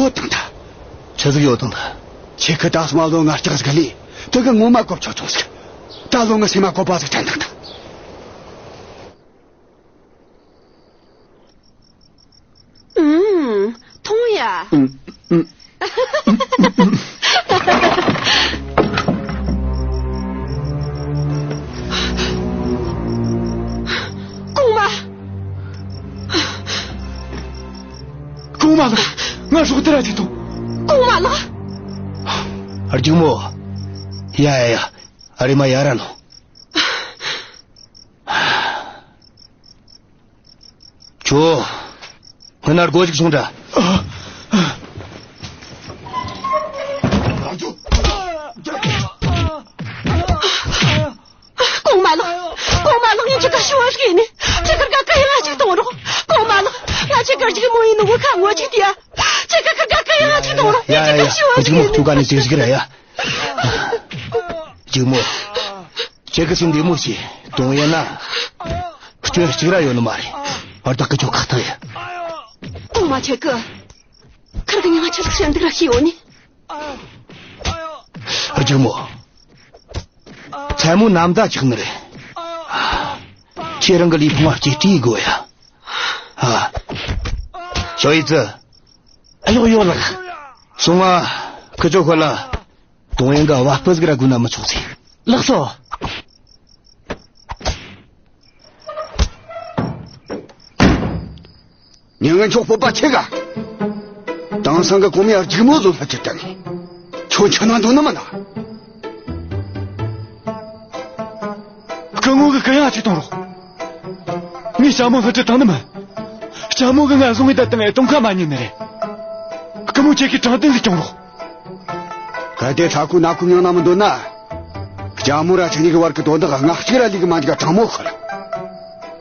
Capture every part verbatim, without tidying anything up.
ཡོད་དང་ད། ཆི་ཟིག་ཡོད་དང་ད། ཁྱེད་ཁི་ད་སོ་མ་ལོ་ང་ལྕགས་ཟིག་ལས་དེ་གི་ངོ་མ་གོ་ཆོག་ཆོག་ཟིག་ད་ལོ་ང་སེམས་མ་གོ་པ་ཟིག་དྲན་དང་ད། ཨུམ། ཐུང་ཡ། ཨུམ། ཨུམ། གོང་མ། གོང་མ་ལགས། ང་སྲོག་དེ་ར་ཅིག་ཐོངས། གོང་མ་ལགས། ཨ། སྒྱུག་མོ། ཡ་ཡ་ཡ། ཨ་རེ་མ་ཡ་ར་ལོ། ཁྱོ། སྔོན་ན་སྒོ་ཅིག་སོང་དྲ། གོང་མ་ལགས། གོང་མ་ལགས། ངས་ཁྱེད་ཀ་ཞུ་བ་ཞིག་ཡིན། ཁྱེད་ཀར་ཀ་ཡང་ང་ཅིག་གཏོང་རོགས། གོང་མ་ལགས། ང་ཁྱེད་ཀར་ཅིག་མོ་ཡིན་ནོ་ཁ་ངོ་ཅིག་དེ། ཁྱེད་ཀ་ཀར་ཀ་ཡང་ང་ཅིག་གཏོང་རོགས། ཡ་ངས་ཁྱེད་ཡ་ཀ་ཡ། ཞུ་བ་ཞིག་ཡིན། ཁྱོད་ཀ་ནས་ཅིག་ཟིག་ར་ཡ། སྒྱུག་མོ། ཁྱེད་ཀྱི་སེམས་བདེ་མོ་བྱོས། དུང་ཡན་ན། སྐྱོན་གཅིག་ར་ཡོད་ནི་མ་རེད། བདག་གི་ཁྱོ་ཁག་ཐག་ཡིན། གོང་མ་ཁྱེད་ཀྱིས། ཁར་གི་ཉི་མ་ཆི་ཟིག་བཤད་འདུག་ར་ཤེས་ཡོད་ནི། སྒྱུག་མོ། མཚན་མོ་ནམ་ཟླ་ཆགས་ནི་རེད། ཁྱེད་རང་གི་ལུས་ཕུང་བ་གཅེས་སྤྲས་དགོས་ཡ། ཨ། ཞོ་ཡི་ཙི། ཨ། ཡོག་ཡོག་ལགས། སོང་ང་། ཁི་ཆོ་ཁོ་ལ། དུང་ཡན་གི་བ་སྤུ་ཟིག་ར་དགོས་ན་མི་ཆོག་ཟེར། ལགས་སོ། མྱི་ངན་ཁྱོ་སྤོབས་པ་ཆེ་ག། དེང་སང་གི་གོང་མའི་སྒྱུག་མོ་བཟོ་ལྷད་ཀྱི་བསྟན་ནས། ཁྱོ་ཆི་ན་འདོད་ནི་མིན་ན། སྐུ་ངོ་གིས་གུ་ཡངས་ཅིག་གཏོང་རོགས། ངས་ལྕམ་མོ་སླུ་བྲིད་བཏང་ནི་མིན། ལྕམ་མོ་གིས་ང་བཟུང་ངས་བཏང་ངས་གཏོང་ཁ་མ་ཉན་ནི་རེད། སྐུ་ངོ་ཁྱེད་ཀྱིས་དྲང་བདེན་ཟིག་སྐྱོང་རོགས། གལ་ཏེ་ལྷ་ཁུ་ན་ཁུ་མྱང་ན་མི་འདོད་ན། ལྕམ་མོ་ར་ཁྱེད་གཉིས་ཀྱི་བར་གྱི་དོན་དག་སྔ་གཅིག་ར་ལུས་གི་མ་འཇུག་ག་དྲང་མོ་ཤོད།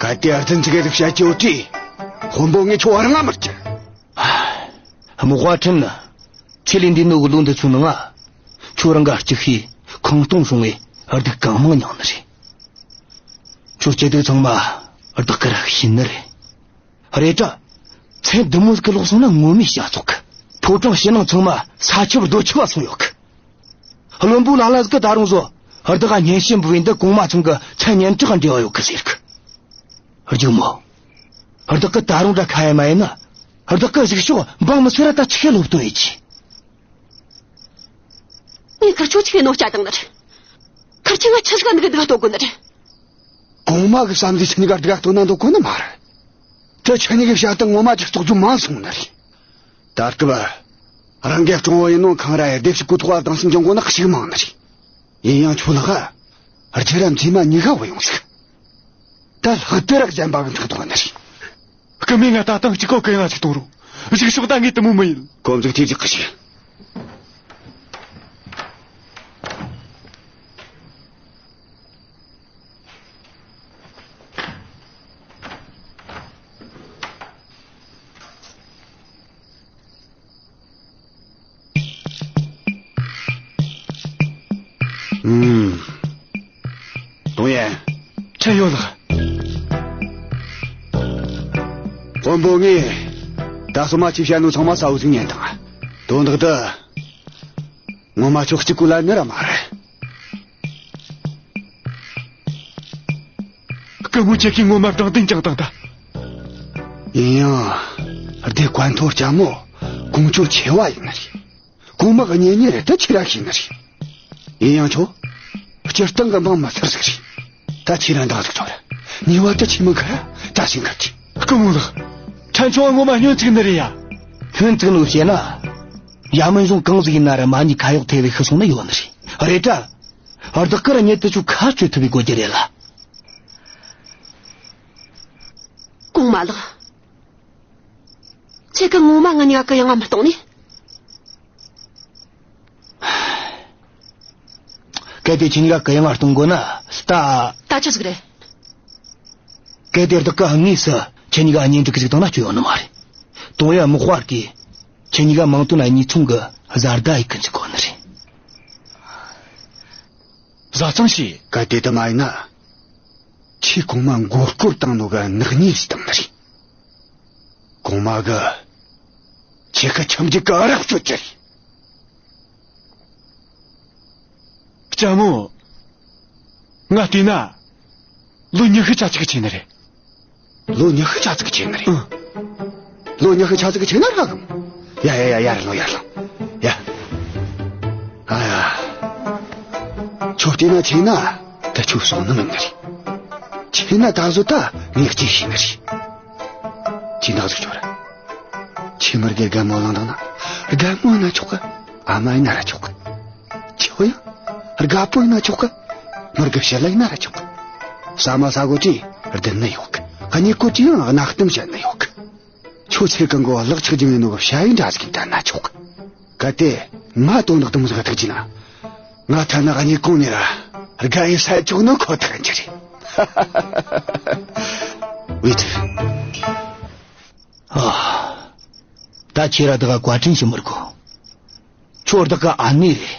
གལ་ཏེ་རྫུན་ཚིག་གི་ཟིག་བཤད་རྒྱུ་ཡོད་དུས། དཔོན་པོ་ངས་ཁྱོ་བར་ང་མི་སྐྱུར། མི་དཔའ་ཁྲིན་ནི། ཁྱེད་ལས་འདས་ནོ་གི་ལོ་འདི་ཚོའི་ནང་ང་། ཁྱོད་རང་ག་གཅིག་ཤེས་ཁང་སྟོང་སོང་བས་སྡུག་གང་མང་མྱངས་ནི་རེད། ཁྱོད་སྐྱིད་སྡུག་ཚང་མ་བདག་གིས་ར་ཤེས་ནི་རེད། རེད་དྲ། མཚན་བདུད་མོ་ཟིག་གི་ལོག་སོང་ན་ངོ་མས་བྱ་ཚོགས་གི། ཕོ་བྲང་ཕྱི་ནང་ཚང་མ་ས་ཆུ་རྡོ་ཆུ་བ་སོང་ཡོད་གི། བློན་པོ་ལ་ལ་ཟིག་གིས་ད་རུང་བཟོ། བདག་ག་སྙན་ཞུ་འབུལ་བས་འདི་གོང་མ་ཚང་གི་མཚན་སྙན་གྲགས་འབྲེལ་བ་ཡོད་གི་ཟེར་གི། སྒྱུག་མོ། བདག་གིས་ད་རུང་འདྲ་ཁ་ཡ་མ་ཡིན་ན། བདག་གི་གཟིགས་ཕྱོགས་འབངས་མི་སེར་ར་ད་ཆི་གེ་སློབ་སྟོན་ཡེད་རྒྱུ། ངས་ཁིར་ཆོ་ཆི་གེ་གནོད་བསྐྱལ་བཏང་ནི་རེད། ཁིར་ཆོས་ང་ཆི་ཟིག་ག་འདི་ག་སྡུག་ག་གཏོང་གོ་ནི་རེད། གོང་མ་གི་བསམ་གཟས་ཁྱེད་གཉིས་ཀ་སྡུག་ག་གཏོང་ན་འདོད་གོ་ནི་མ་རེད། དེ་ཁྱེད་གཉིས་ཀྱི་བཤད་སྟངས་ངོ་མ་ཅིག་རྟོགས་རྒྱུ་མང་སོང་ནི་རེད། ད་སྐབས། རང་གི་གཅུང་བོ་ཡིན་ནོ་ཁང་ར་ཡི་སྡེབ་ཞིག་གི་ཐོག་ལ་དྭངས་སེམས་ཀྱང་གོ་ན་ཞིག་མང་ནི་རེད། ཡིན་ཡང་ཁྱོད་ལག་ག་རྒྱུ་ར་མཛེས་མ་གཉིས་ཀ་བུད་ཡོང་ཟིག་ད་ལྷག་དེ་ར་གཞན་པ་གི་འཐག་ཐོག་ནི་རེད། སྐུ་མེད་ང་ད་ཐེངས་གཅིག་གོ་གུ་ཡངས་ཅིག་གཏོང་རོགས། གཞུག་ཕྱོགས་ད་ངས་དེ་མོ་མི་ཡེད། ཁོ་མཛུག་ཐེབས་ཅིག་གི་ཞིག་ཨུམ། ཏོང་ཡན། ཕྲན་ཡོད་ལགས། དཔོན་པོ་ངས་ད་སོ་མ་ཅིག་བཤད་ནོ་ཚང་མ་གསལ་བོ་ཟིག་ཉན་དང་། དོན་དག་འདི་ངོ་མ་ཁྱོད་གཅིག་པོ་ལ་ནི་ར་མ་རེད། སྐུ་ངོ་ཁྱེད་ཀྱིས་ངོ་མ་དྲང་བདེན་བསྐྱངས་བཏང་ད། ཡིན་ཡང་། སྡེ་ཀོན་ཐོ་ལྕམ་མོ་ཀོང་ཇོ་ཆེ་བ་ཡིན་ནི་རེད། གོང་མ་གི་གཉེན་ཉེ་རེད། ད་ཁྱེད་ར་ཤེས་ནི་རེད། ཡིན་ཡང་ཁྱོད། སྤྱིར་བཏང་གི་འབངས་མི་སེར་ཟིག་རེད། ད་ཁྱེད་ར་འདང་ཟིག་རྒྱོབ་ར། ཉེས་པ་དེ་ཆི་མོ་ཁ་ར་ད་ཤེས་གི་ཅི། སྐུ་ངོ་ལགས། ཕྲན་ཆུང་བ་ངོ་མ་སྙོན་བཙུགས་ནི་རེད་ཡ། སྙོན་བཙུགས་ནོ་བཤད་ན། ཡ་མོན་གཞུང་གང་ཟིག་ཡིན་ན་ར་མ་ཉེས་ཁ་གཡོག་ཐེབས་བས་ཤི་སོང་ནི་ཡོད་ནི་རེད། རེད་དྲ། བདག་གིས་ར་ཉེས་དེ་ཆོ་ཁ་གཅོད་ཐུབ་པའི་དགོས་རྒྱུ་རེད་ལ། གོང་མ་ལགས། ཁྱེད་ཀྱིས་ངོ་མ་ང་གཉིས་ཀ་གུ་ཡངས་མི་གཏོང་ནི། གལ་ཏེ་ཁྱེད་གཉིས་ཀ་གུ་ཡངས་གཏོང་དགོས་ན་ད། ད་ཆི་ཟིག་རེད། གལ་ཏེ་བདག་གིས་དངོས་སུ་ཁྱེད་གཉིས་ཀ་གཉེན་སྒྲིག་གི་ཟིག་བཏང་ན་སྐྱོན་ཡོད་ནི་མ་རེད། ཏོང་ཡན་མི་དཔའ་གིས་ཁྱེད་གཉིས་ཀ་མིང་དོན་གཉིས་མཚུངས་གི་བཟའ་ཟླ་ཡེད་གི་འཇུག་གོ་ནི་རེད། བཟའ་ཚང་ཞེས། གལ་ཏེ་དེ་མ་ཡིན་ན། ཁྱེད་གོང་མ་མགོ་སྐོར་བཏང་ནོ་གི་ནག་ཉེས་ཤིག་བཏང་ནི་རེད། གོང་མ་གིས། ཁྱེད་ཀྱི་ཁྱིམ་རྒྱུད་ཀྱི་རག་གཅོད་རྒྱུ་རེད། ལྕམ་མོ། ང་བལྟས་ན། ལོ་ཉི་ཤུ་ཆ་གཅིག་ཆེ་ནི་རེད། ལོ་ཉི་ཤུ་ཆ་ཙིག་ཆེ་ནི་རེད། ཨང་། ལོ་ཉི་ཤུ་ཆ་ཙིག་ཆེ་ན་རག་གམ། ཡ་ཡ་ཡ་ཡར་ལོངས་ཡར་ལོངས། ཡ། ཨ་ཡ། ཁྱོད་བལྟས་ན་ཆེ་ན་ད་ཁྱོད་སོང་ནི་མིན་ནི་རེད། ཆེ་ན་ད་གཟོད་ད་ངས་གཅེས་ཤེས་ནི་རེད། ཁྱོས་འདང་ཟིག་རྒྱོབ་ར། ཁྱོས་མོར་གི་རྒན་མོ་བླངས་བཏང་ན། རྒན་མོ་ཡིན་ན་ཆོག་གི། ཨ་མ་ཡིན་ན་ར་ཆོག་གི། ཁྱོད་ཡང་རྒད་པོ་ཡིན་ན་ཆོག་གི། མོར་གི་ཞི་ལི་ཡིན་ན་ར་ཆོག་གི། ཟ་མ་ཟ་གོ་དུས་ལྡུད་ནི་ཡོད་གི། གཉིད་གོ་དུས་ཡང་གནག་གཏམ་བཤད་ནི་ཡོད་གི། ཁྱོད་ཚེ་གང་གོ་ལག་ཆགས་ཀྱི་མེད་ནོ་གི་ཞ་ཡི་འདྲ་ཟིག་གིས་བསྡད་ན་ཆོག་གི། གལ་ཏེ་ང་དོན་དག་དེ་མོ་ཟིག་ག་ཐུག་རྒྱུ་ན། ང་ཐ་ན་གཉིད་གོང་ནས་ར་རྒན་ཡིན་ས་ཆོག་ནོ་ཁོ་ཐག་ཡིན་རྒྱུ་རེད། ཝེ་ཐི། ཨ། ད་ཁྱེད་ར་བདག་ག་བཀའ་དྲིན་ཞུ་མི་དགོས། ཁྱོད་བདག་གི་ཨ་ནེ་རེད།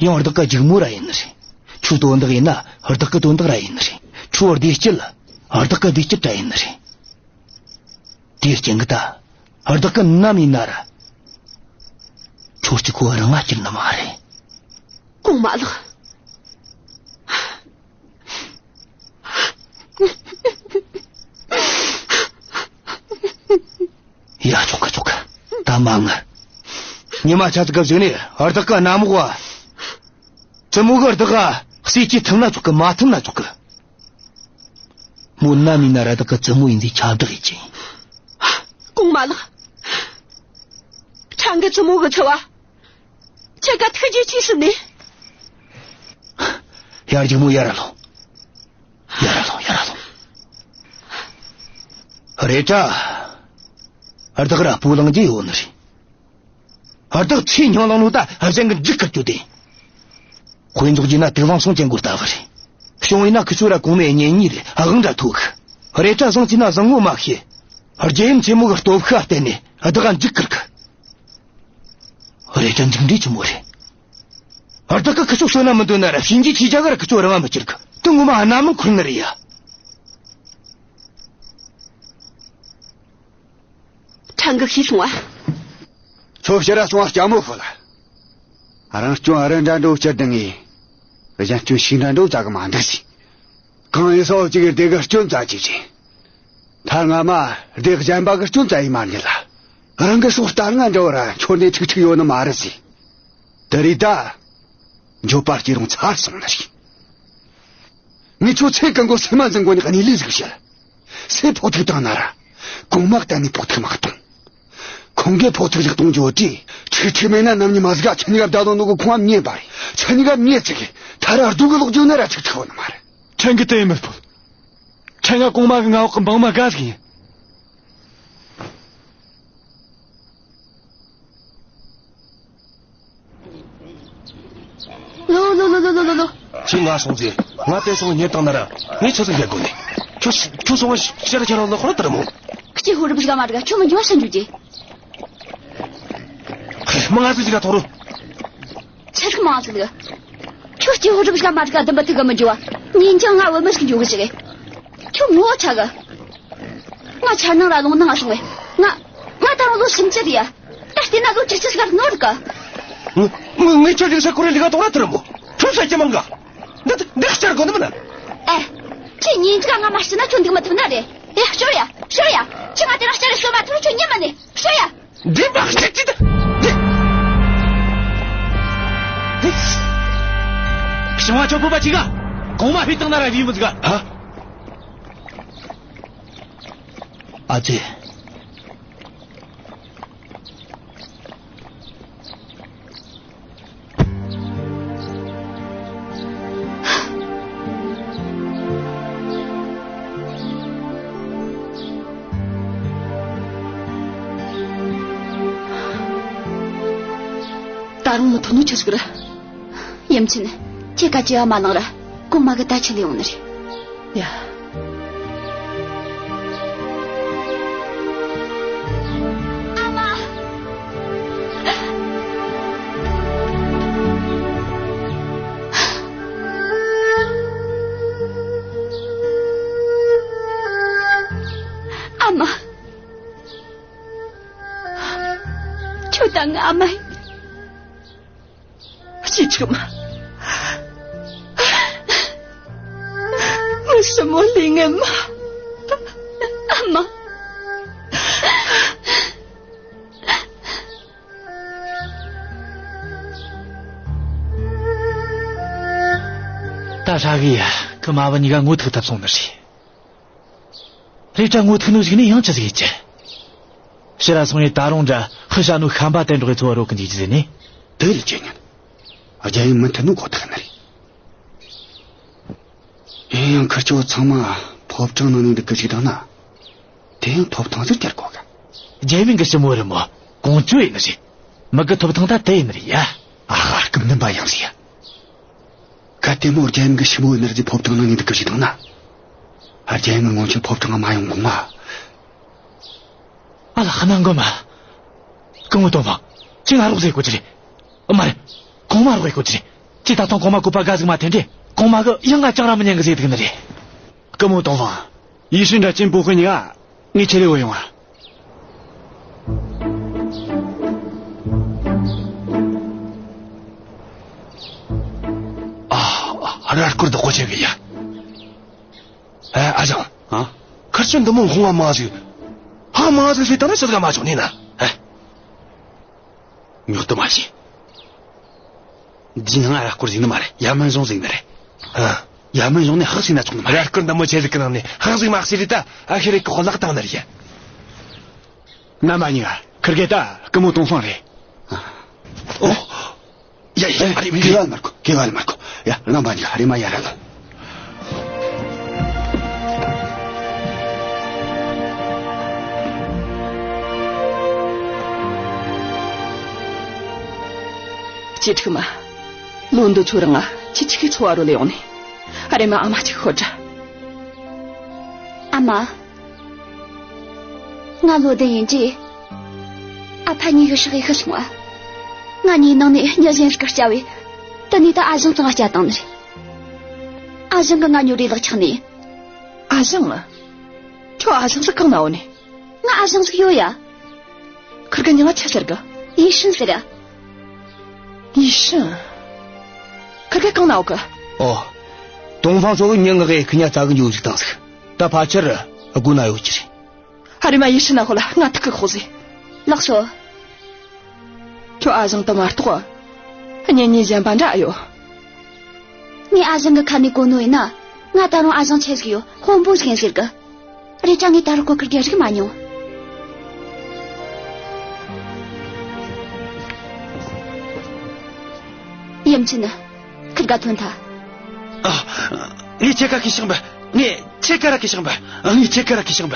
ཡང་བདག་གི་སྒྱུག་མོ་ར་ཡིན་ནི་རེད། ཁྱོད་དོན་དག་ཡིན་ན་བདག་གི་དོན་དག་ར་ཡིན་ནི་རེད། ཁྱོད་བདེ་སྐྱིད་བདག་གི་བདེ་སྐྱིད་ར་ཡིན་ནི་རེད། དེའི་རྐྱེན་གྱིས་ད་བདག་གི་ནམ་ཡིན་ན་ར་ཁྱོད་གཅིག་པོ་རང་ང་སྐྱུར་ནི་མ་རེད། གོང་མ་ལགས། ཡ། ཆོག་གི་ཆོག་གི། ད་མ་ངུ། ཉི་མ་ཆ་ཙིག་གི་གཞུག་ནས་བདག་གི་མནའ་མོ་བ། བཙུན་མོ་གིས་བདག་ག་ཟས་བཅུད་ཐུབ་ན་ཆོག་གི། མ་ཐུབ་ན་ཆོག་གི། མོ་ནམ་ཡིན་ན་ར་བདག་གི་བཙུན་མོ་ཡིན་ཟེར་ཁྱབ་བསྒྲགས་ཡེད་རྒྱུ་ཡིན། གོང་མ་ལགས། ཕྲན་གྱིས་བཙུན་མོ་གི་འཚོ་བ། ཁྱེད་ཀ་ཐུགས་རྗེ་ཆེ་ཞུ་ནི། ཡར་སྒྱུག་མོ། ཡར་ལོངས། ཡར་ལོངས། ཡར་ལོངས། རེད་དྲ། བདག་ར་སྤུ་ལངས་རྒྱུ་ཡོད་ནི་རེད། བདག་ཚེ་སྙིང་ལང་ནོ་ད་གཞན་གྱིས་འཇིགས་སྐུལ་རྒྱུ་དེ། དཔེ་འཇོག་རྒྱུ་ན་དུག་ལང་སོང་ཅན་གོ་ལྟ་བུ་རེད། བྱུང་བས་ན་ཁི་ཆོ་ར་གོང་མའི་གཉེན་ཉེ་རེད། དབང་འདྲ་ཐོབ་གི། རེད་དྲ་བཟང་བྱས་ན་བཟང་ངོ་མ་ཤེས། རྒྱལ་ཡུམ་ཆེན་མོ་གི་སྟོབས་ཤུགས་བརྟེན་ནས་བདག་ག་འཇིགས་སྐུལ་གི། རེད་དྲ་འཇིགས་འདྲེ་ཆི་མོ་རེད། བདག་གིས་ཁི་ཆོ་གསོད་ན་མི་འདོད་ན་ར་གཤིན་རྗེ་ཆོས་རྒྱལ་གིས་ར་ཁི་ཆོ་རང་ང་མི་སྐྱུར་གི། དེ་ངོ་མ་རྣ་མོ་འཁོར་ནི་རེད་ཡ། ཕྲན་གྱིས་ཤེས་སོང་བ། ཁྱོད་ཕྱིར་ར་སོང་བ་ལྕམ་མོ་ཕོད་ལ། རང་སྐྱོན་རི་འདྲ་འདྲ་བོ་ཅིར་ལྡང་ངས། གཞན་སྐྱོན་ཤིང་འདྲ་འདྲ་བོ་བཙལ་གི་མ་འདུག་ཟེར། གང་ཡིན་ས་བོ་གཅིག་གི་སྡེ་གི་སྐྱོན་བཙལ་རྒྱུ་བྱས། མཐའ་སྔ་མ་སྡེ་གཞན་པ་གི་སྐྱོན་བཙལ་ཡི་མ་རྙེད་ལ། རང་གི་སྲོག་ལྟར་ང་འདྲ་བོ་ར་འཁྱོར་ནས་ཁྲིག་ཁྲིག་ཡོད་ནི་མ་རེད་ཟེར། དེ་རིགས་ད། འགྱོད་པ་སྐྱེས་རུང་ཚར་སོང་ནི་རེད། ངས་ཁྱོད་ཚེ་གང་གོ་སེམས་མ་འཛིན་གོ་ནས་གནས་ལུགས་ཟིག་བཤད། སུས་ཕོག་ཐུག་བཏང་ན་ར། གོང་མ་གཏན་ནས་ཕོག་ཐུག་མ་གཏོང་། ཁོང་གིས་ཕོག་ཐུག་ཅིག་གཏོང་རྒྱུ་དེ། ཁྲིག་ཁྲིག་མེད་ན་ནམ་ཉི་མ་ཟིག་ག་ཁྱེད་གཉིས་ཀ་བདའ་ལོང་ནོ་གི་ཁོང་ང་མྱེས་པ་རེད། ཁྱེད་གཉིས་ཀ་མྱེས་ཚིག་གི་ཐ་ར་རྡོ་གི་ལོག་རྒྱུ་ན་ར་ཁྲིག་ཁྲིག་ཡོད་ནི་མ་རེད། ཕྲན་གྱིས་དེ་ཡེ་མི་ཕོད། ཕྲན་ང་གོང་མ་གི་མངའ་འོག་གི་འབངས་མི་དགའ་ཟིག་ཡིན། ལོ་ལོ་ལོ། ཁྱོས་ང་སོང་ཟེར། ང་དེ་སོང་ཉེ་བཏང་ན་ར། ངས་ཆི་ཟིག་བཤད་དགོས་ནི། ཁྱོད་ཁྱོད་སོང་བ་ཤ་ར་ཁྱེར་ར་ལོག་ཁོ་ར་དེ་ར་མོ། ཁྱོས་ཕོ་རབ་ཞིག་མ་འགྲིག་ག་ཁྱོད་མི་འགྱོ་བ་སུ་འགྱོ་རྒྱུ། མི་ང་ཚོ་ཅིག་ག་ཐོག་རུ། ཆི་ཟིག་མང་ཟིག་ལ། ཁྱོད་སྐྱེ་བོ་རིགས་ཤ་མ་རིག་ག་བདུན་པ་ཐུག་ག་མི་འགྱོ་བ། ཉིན་ཅང་ང་བུད་མེད་ཞིག་འགྱོ་གི་ཟིག་ཁྱོད་ངོ་ཆ་གི། ང་འཆར་སྣང་ར་ལུང་ནང་ང་སོང་བས། ང་ང་ད་རུང་ལོ་སུམ་ཅུ་རེད་ཡ། ད་བལྟས་ན་ལོ་བཅུ་གཅིག་ཟིག་ག་ནོར་གི། ངི་ངི་ངི་ཁྱོད་རིག་ས་ཁོ་ར་ལི་ག་དོ་ར་ཐུར་མོ། ཁྱོད་ས་ཅི་མང་ག། འདི་འདི་ཤར་གོ་ནི་མིན་ན། ཨེ། ཁྱོད་ཉིན་ཅིག་ང་མ་ཤི་ན་ཁྱོད་འདུག་མི་ཐུབ་ནི་རེད། ཨེ་ཤོར་ཡ་ཤོར་ཡ། ཁྱོད་ང་དེ་ར་ཤར་ཤོར་མ་ཐུབ་ཁྱོད་ཉན་མ་ནི་ཤོར་ཡ། འདི་མ་ཤི་ཅི་ད། འདི། ཞིང་བ་ཆོ་བུ་པ་ཅི་ག་གོང་མ་ཕི་བཏང་ན་ར་བི་མི་ཟིག་ག་ཧ། ཨ་ཙི། ད་རུང་མི་ཐོན་ནོ་ཆི་ཟིག་རེད། ཡུམ་ཆེན། ཁྱེད་ཀ་ཅི་ཡ་མ་ལང་ར། གོང་མ་གི་ད་ཆི་ལས་ཡོང་ནི་རེད། ཡ། ཨ་མ། ཨ་མ། ཨ་མ། གཅེས་ཕྲུག་མ། ངའི་ཞི་མོ་ལས་ངན་མ། ཨ་མ། ད་ཧྲ་གི་ཡ། ཁི་མ་བུ་གཉིས་ཀ་ངོ་ཐུག་ཐབས་སོང་ནི་རེད། རེད་དྲ་ངོ་ཐུག་ནོ་ཞིག་ནས་ཡང་ཆི་ཟིག་ཡེད་རྒྱུ། ཕྱིར་ར་སོང་ངས་ད་རུང་འདྲ་ཧི་ཤ་ནོ་ཤམ་པ་དེ་འགྲོགས་གི་འཚོ་བ་རོལ་གི་འཇུག་རྒྱུ་ཟེར་ནས། དེ་ལས་ཅི་ཉན། རྒྱལ་ཡུམ་མུ་མཐུད་ནོ་ཁོ་ཐག་ནི་རེད། ཡིན་ཡང་ཁིར་ཆོ་ཚང་མ་ཕོ་བྲང་ནང་ནས་འདུག་གི་བཅུག་བཏང་ན། དེ་ཡང་ཐོབ་ཐང་ཟིག་སྟེར་དགོས་གི། རྒྱལ་ཡུམ་གི་ཞི་མོ་རི་མོ་ཀོང་ཇོ་ཡིན་ནི་རེད། མི་གི་ཐོབ་ཐང་ད་དེ་ཡིན་ནི་རེད་ཡ། ཨ་ཧ། སྐུ་མདུན་པ་ཡང་ཟིག་ཡ། གལ་ཏེ་མོ་རྒྱལ་ཡུམ་གི་ཞི་མོ་ཡིན་ནི་རེད་ཟེ་ཕོ་བྲང་ནང་ནས་འདུག་གི་བཅུག་བཏང་ན། ཨ། རྒྱལ་ཡུམ་སྔོན་ཆད་ཕོ་བྲང་ང་མ་ཡོང་གོང་ང་། ཨ་ལ། ཧ་ནང་གོ་མ། སྐུ་ངོ་ཏོང་ཧྥང་། ཁྱེད་ང་རོགས་ཟེར་གོ་རྒྱུ་རེད། མ་རེད། གོང་མ་རོགས་ཡེད་གོ་རྒྱུ་རེད། ཁྱེད་ད་ཐེངས་གོང་མ་བཀོད་པ་དགའ་ཟིག་མ་འཐེན་དུས། གོང་མ་གིས་ཡང་ང་ཅང་ར་མི་ཉན་གི་ཟེར་གི་འདུག་ནི་རེད། སྐུ་ངོ་ཏོང་ཧྥང་། ཡེ་ཧྲིན་དྲ་ཅིན་པུ་ཧུ་གཉིས་ཀ་ངས་ཁྲིད་ལས་བུད་ཡོང་ང་། ཨ། ཨ། ར་སྐོར་དུ་གོ་ཆེ་གི་ཡ། ཨེ། ཨ་ཞང་། ཨ། ཁིར་ཆོ་འདི་མོ་ཁོང་ང་མ་ཟིག་ཧ། མ་ཟིག་ཟེར་བཏང་ན་ཆི་ཟིག་མ་བྱུང་ནི་ན། ཨེ། ཉོག་ཏུ་མ་བྱེད། འདི་ནང་ང་ར་སྐོར་ཟིག་ནི་མ་རེད། ཡ་མན་གཞུང་ཟིག་ནི་རེད། ཨ། ཡ་མན་གཞུང་ནས་ཧག་ཟིག་ན་ཆོག་ནི་མ་རེད། ར་སྐོར་འདི་མོ་ཆེ་ཟིག་གི་ནང་ནས་ཧག་ཟིག་མ་ཟིག་རེད་ད། ཨ་ཤེ་རེ་གི་ཁོ་ལག་བཏང་ནི་རེད། རྣམ་པ་གཉིས་ཀ། ཁིར་གེ་ད་སྐུ་ངོ་ཏོང་ཧྥང་རེད། ཨོ། ཡ་ཡ། ཨ་རེ། མི་གེ་ཝལ་མར་ཁོ། གེ་ཝལ་མར་ཁོ། ཡ། རྣམ་པ་གཉིས་ཀ་རེ་མ་ཡར་ར་ལོངས། གཅེས་ཕྲུག་མ། ལོ་འདི་ཚོ་རིང་ང་ཁྱེད་ཆི་གི་འཚོ་བ་རོལ་ཡོང་ནས། ཨ། རེ་མ་ཨ་མ་ཅིག་ཤོད་དྲ། ཨ་མ། ང་ལོ་བདུན་ཡིན་དུས། ཨ་ཕ་གཉིས་གི་ཕྱག་གིས་ཤི་སོང་བ། ང་གཉིས་ནང་ནས་མྱི་གཞན་ཞིག་གིས་བསྐྱབས་བས། དེ་ནས་ད་ཨ་ཞང་ཚང་ང་བསྐྱལ་བཏང་ནི་རེད། ཨ་ཞང་གིས་ང་ཉོ་རེ་ལག་ཆགས་ནས། ཨ་ཞང་ང་། ཁྱོད་ཨ་ཞང་ཟིག་གང་ན་ཡོད་ནི། ང་ཨ་ཞང་ཟིག་ཡོད་ཡ། ཁིར་གི་མྱིང་ང་ཆི་ཟེར་གི། ཡེ་ཧྲིན་ཟེར་ཡ། ཡེ་ཧྲིན། ཁིར་གེ་གང་ན་ཡོད་གི། ཨོ། ཏོང་ཧྥང་ཚོ་གི་མྱི་ངག་གི་ཁི་ཉ་རྩ་གི་འཇོ་ཟིག་བཏང་ཟིག་ད་ཕལ་ཆེར་སྒོ་ན་ཡོད་རྒྱུ་རེད། ཧ། རེ་མ་ཡེ་ཧྲིན་ན་ཧོ་ལ་ང་ཐུག་གི་ཤོག་ཟེ། ལགས་སོ། ཁྱོད་ཨ་ཞང་དེ་མ་གཏོགས་གཉེན་ཉེ་གཞན་པ་འདྲ་ཨེ་ཡོད། ངས་ཨ་ཞང་གི་ཁ་ནས་གོ་ནོ་ཡིན་ན། ང་ད་རུང་ཨ་ཞང་ཆེ་ཟིག་ཡོད། དཔོན་པོ་ཟིག་ཡིན་ཟེར་གི། རེད་དྲ་ངས་ད་རུང་གོ་ཁིར་གེ་རིག་མ་མྱོང་། ཡུམ་ཆེན། ཁིར་གེ་ཐོན་ཐལ། ཨ། ངས་ཁྱེད་ཀ་གི་ཤིང་བ། ངས་ཁྱེད་ཀ་ར་གི་ཤིང་བ། ངས་ཁྱེད་ཀ་ར་གི་ཤིང་བ།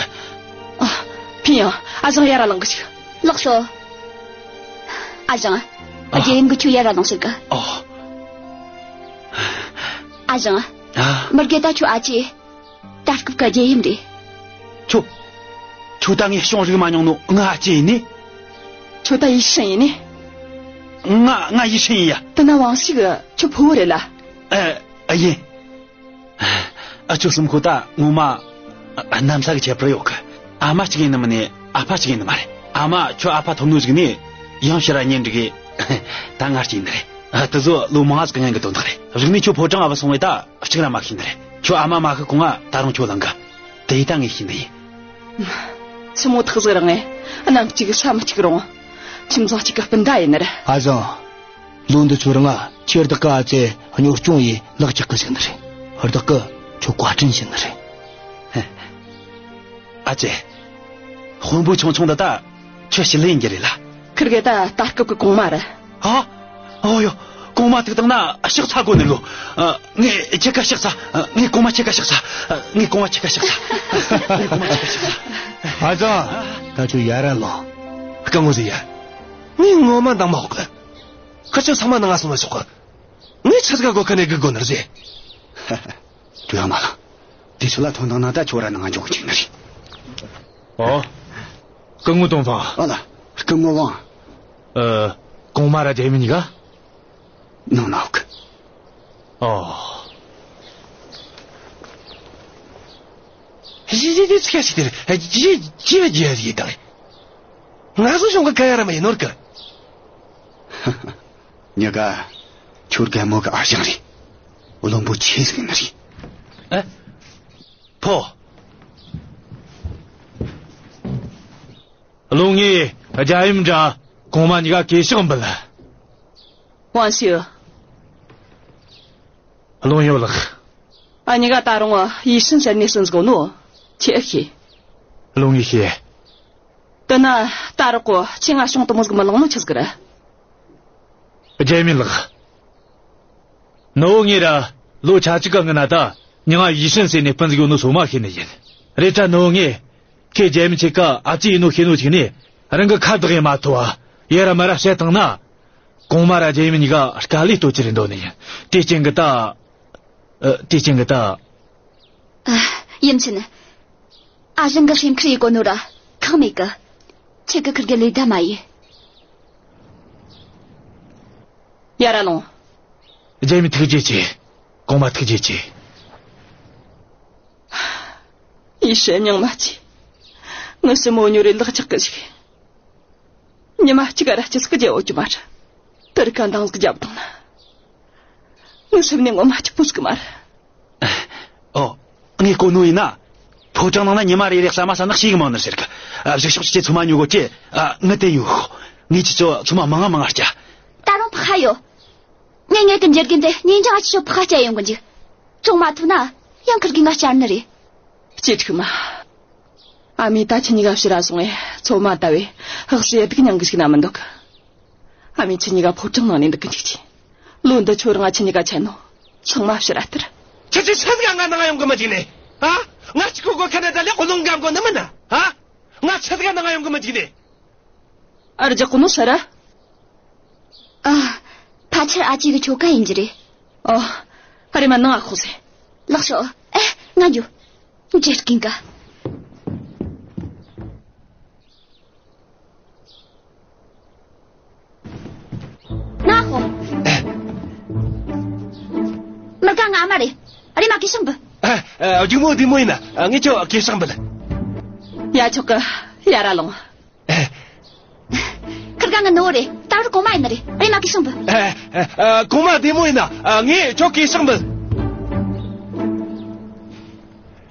ཨ། ཕིན་ཡང་ཨ་ཞང་ཡར་ར་ལངས་གི་ཞིག་ལགས་སོ། ཨ་ཞང་། ཨ། རྒྱལ་ཡུམ་གིས་ཁྱོད་ཡར་ར་ལངས་ཟེར་གི། ཨོ། ཨ་ཞང་། ཨ། མི་དགེ་ད་ཁྱོད་ཨ་ཅེ། ད་སྐབས་ཀྱི་རྒྱལ་ཡུམ་རེད། ཁྱོད། ཁྱོད་ད་ངས་བྱུང་རིག་མ་མྱོང་ནོ་ང་ཨ་ཅེ་ཡིན་ནི། ཁྱོད་ད་ཡེ་ཧྲིན་ཡིན་ནི། ང་། ང་ཡེ་ཧྲིན་ཡིན་ཡ། དེ་ན་ཝང་ཞིག་ཁྱོད་ཕུ་བོ་རེད་ལ། ཨ། ཨ། ཡིན། ཨ། ཁྱོད་གསུམ་ཁོ་ད་ངོ་མ་ཨ། གནམ་ས་གི་ཁྱད་པར་ཡོད་གི། ཨ་མ་གཅིག་ཡིན་ནི་མིན་ནི། ཨ་ཕ་གཅིག་ཡིན་ནི་མ་རེད། ཨ་མ་ཁྱོད་ཨ་ཕ་ཐོབ་ནོ་ཟིག་ནས་ཡང་ཕྱིར་ར་གཉེན་སྒྲིག་གི། ད་ང་གཅིག་ཡིན་ནི་རེད། ཨ། དེ་ཚོ་ལོ་མང་ཟིག་གི་སྔོན་གི་དོན་དག་རེད། རིག་ནས་ཁྱོད་ཕོ་བྲང་ང་བུད་སོང་བས་ད་གཅིག་ར་མ་ཤེས་ནི་རེད། ཁྱོད་ཨ་མ་མ་ཤི་གོང་ང་ད་རུང་ཁྱོད་ལངས་གི། དེ་ཡིས་ད་ངས་ཤེས་ནི་ཡིན། ཆི་མོ་ཐག་ཟིག་རིང་ངས། གནམ་གཅིག་ས་མི་གཅིག་རུང་། ཁྱིམ་ཚང་གཅིག་གི་སྤུན་ཟླ་ཡིན་ནི་རེད། ཨ་ཞང་། ལོ་འདི་ཚོའི་རིང་ང་ཁྱེད་བདག་གི་ཨ་ཅེ་གཉོར་སྐྱོང་ཡེ་ལག་ཆགས་གི་ཟིག་ནི་རེད། བདག་གིས་ཁྱོད་བཀའ་དྲིན་ཞུ་ནི་རེད། ཨ་ཅེ། དཔོན་པོ་ཆུང་ཆུང་འདི་ད་ཁྱོད་ཞི་ལི་ཡིན་རྒྱུ་རེད་ལ། ཁིར་གེ་ད་ད་སྐབས་ཀྱི་གོང་མ་རེད། ཨ། ཨོ་ཡོ། གོང་མ་ཐུག་བཏང་ན་ཕྱག་འཚལ་དགོས་ནི་ལོ། ཨ། ངས་ཁྱེད་ཀ་ཕྱག་འཚལ། ཨ། ངས་གོང་མ་ཁྱེད་ཀ་ཕྱག་འཚལ། ཨ། ངས་གོང་མ་ཁྱེད་ཀ་ཕྱག་འཚལ། ཨ། ངས་གོང་མ་ཁྱེད་ཀ་ཕྱག་འཚལ། ཨ་ཙང་། ད་ཁྱོད་ཡར་ར་ལོངས། སྐུ་ངོ་ཟེར་ཡ། ངས་ངོ་མ་འདང་མ་འོག་གི། ཁ་ཆེ་ཚང་མ་ནང་ང་སོང་ན་ཆོག་གི། ངས་ཆི་ཟིག་ག་སྒོ་ཁ་ནས་སྒུག་དགོས་ནི་རེད། ཁྱོད་ཡར་མ་ལངས། དེ་ཚོ་ལ་ཐོན་བཏང་ན་ད་ཁྱོད་ར་ནང་ང་འཇོག་གི་ཅིག་ནི་རེད། ཨོ། སྐུ་ངོ་ཏོང་ཧྥང་། ཨ་ལ། སྐུ་ངོ་ཝང་། ཨ། གོང་མ་ར་རྒྱལ་ཡུམ་གཉིས་ཀ་ནང་ན་ཡོད་གི། ཨོ། ཡི་ཡི་ཡི་ཚིག་ཞིག་དེར་ཡི་ཡི་ཡི་ཡི་དང་། ང་ཚོ་གཞུང་གི་ཁ་ཡ་ར་མ་ཡིན་ནོར་གི། མྱི་ག་ཁྱོད་རྒན་མོ་གི་ཨ་ཞང་རེད། བློན་པོ་ཆེ་ཟིག་ཡིན་ནི་རེད། ཨེ། ཕོ། བློན་ངས་རྒྱལ་ཡུམ་འདྲ་གོང་མ་གཉིས་ཀ་གུས་ཕྱག་འབུལ། ཝང་ཞི། བློན་ཡོད་ལགས། ཨ་གཉིས་ཀ་ད་རུང་ཡིད་བཞིན་ཟེར་ནས་སུན་ཟིག་ནོ། ཁྱེད་ཤེས། བློན་ངས་ཤེས། དེ་ན་ད་རག་གོ་ཁྱེད་ང་ཤོང་དུ་མོ་ཟིག་མི་ལང་ནོ་ཆི་ཟིག་རེད། རྒྱལ་མི་ལགས། ནུ་བོ་ངས་ར་ལོ་ཆ་གཅིག་གི་སྔོན་ན་ད་མྱིང་ང་ཡིད་བཞིན་ཟེར་ནས་སྤུན་ཟིག་ཡོད་ནོ་སོ་མ་ཤེས་ནི་ཡིན། རེད་ད་ནུ་བོ་ངས་ཁྱེད་རྒྱལ་མི་ཆེ་ཀ་ཨ་ཅེ་ཡིན་ནོ་ཤེས་ནོ་ཅིག་ནས་རང་གི་ཁ་བདག་ཡེ་མ་ཐུབ་བ་ཡ་ར་མ་ར་བཤད་བཏང་ན། གོང་མ་ར་རྒྱལ་ཡུམ་གཉིས་ཀ་དཀའ་ལས་གཏོད་ཀྱི་རེད་འདོད་ནི་ཡིན། དེ་རྐྱེན་གི་ད། ཨ། དེ་རྐྱེན་གི་ད། ཨ། ཡུམ་ཆེན། ཨ་ཞང་གི་སེམས་ཁུར་ཡེ་གོ་ནོ་ར་ཁག་མེད་གི། ཁྱེད་གི་ཁུར་གི་ལས་ད་མ་ཡེ། ཡར་ར་ལོངས། རྒྱལ་མི་ཐུགས་རྗེ་ཆེ། གོང་མ་ཐུགས་རྗེ་ཆེ། ཡེ་ཤེས་སྙིང་མ་ཆེ། ངི་སྲིན་མོ་ཉོ་རེ་ལག་ཆག་གི་ཞིག། ཉི་མ་གཅིག་ར་སྐྱིད་སྐྱིད་རྒྱལ་བོ་རྒྱུ་མ་རེད། དེར་ཀ་འདང་ཟིག་རྒྱབ་བཏང་ན། ངི་སེམས་ནས་ངོ་མ་སྐྱིད་པོ་ཟིག་མ་རེད། ཨོ། ངས་གོ་ནོ་ཡིན་ན། ཕོ་བྲང་ནང་ན་ཉི་མ་རེ་རེ་ཟ་མ་ཟ་ན་ཞེ་གི་མང་ནི་ཟེར་གི། ཨ། གཞུག་ཕྱོགས་ཀྱི་ཚོད་མ་ཉོ་གོ་ཅི། ཨ། ངི་དེ་ཡོད་ཤོག། ངས་ཁྱེད་ཚོ་ཚོད་མ་མང་ང་མང་ང་སྐྱ། ད་རུང་ཕ་ཡོད། ངས་ངས་དེ་འཇེར་གིན་དེ་ཉིན་ཅང་ཨ་ཅེ་ཤོ་ཕ་སྐྱ་ཡོང་གི་འཇུག། བཙོང་མ་ཐུབ་ན་ཡང་ཁུར་གི་ང་སྐྱར་ནི་རེད། ཅེ་ཁྲིག་མ། ཨ་མས་ད་ཁྱེད་གཉིས་ཀ་ཕྱིར་ར་སོང་ངས་ཚོད་མ་ལྟ་བས་ཧག་སེ་སྡུག་མྱངས་གི་ཞིག་ན་མི་འདུག། ཨ་མས་ཁྱེད་གཉིས་ཀ་ཕོ་བྲང་ནང་ནས་འདུག་གི་འཇུག་ཅིག། ལོ་འདི་ཆོ་རང་ང་ཁྱེད་གཉིས་ཀ་ཆད་ནོ། ཚང་མ་ཕྱིར་ར་སྟེར། ཁྱེད་ཚོས་ཆི་ཟིག་ང་ནང་ང་ཡོང་གི་མི་འཇུག་ནས། ཨ། ང་གཅིག་གོ་གོ་ཁ་ན་ད་ལེ་ཀོ་ལོང་གམ་གོ་ནི་མིན་ན། ཨ། ང་ཆི་ཟིག་ནང་ང་ཡོང་གི་མི་འཇུག་ནས། ཨ། རྒྱག་གོ་ནོ་ས་ར། ཨ། ཕལ་ཆེར་ཨ་ཅེ་གི་ཁྱོ་ག་ཡིན་རྒྱུ་རེད། ཨོ། ཨ་རེ་མ་ནང་ཨ་ཁོ་ཟེ། ལགས་སོ། ཨེ། ང་འགྱོ། འཇེར་གིན་ག། ན་ཧོ། མི་དགའ་ང་མ་རེད། རེ་མ་གི་ཤང་བུ། ཨ། ཨ། སྒྱུག་མོ་བདེ་མོ་ཡིན་ན། ཨ། ངས་ཁྱོ་གི་ཤང་བུ་ལ། ཡ་ཆོག་གི། ཡ་ར་ལོང་། ཨ། ཁིར་ག་ང་ནུ་བོ་རེད། ད་རུ་གོང་མ་ཡིན་ནི་རེད། རེ་མ་གི་ཤང་བུ། ཨ། ཨ། ཨ། གོང་མ་བདེ་མོ་ཡིན་ན། ཨ། ངས་ཁྱོ་གི་ཤང་བུ།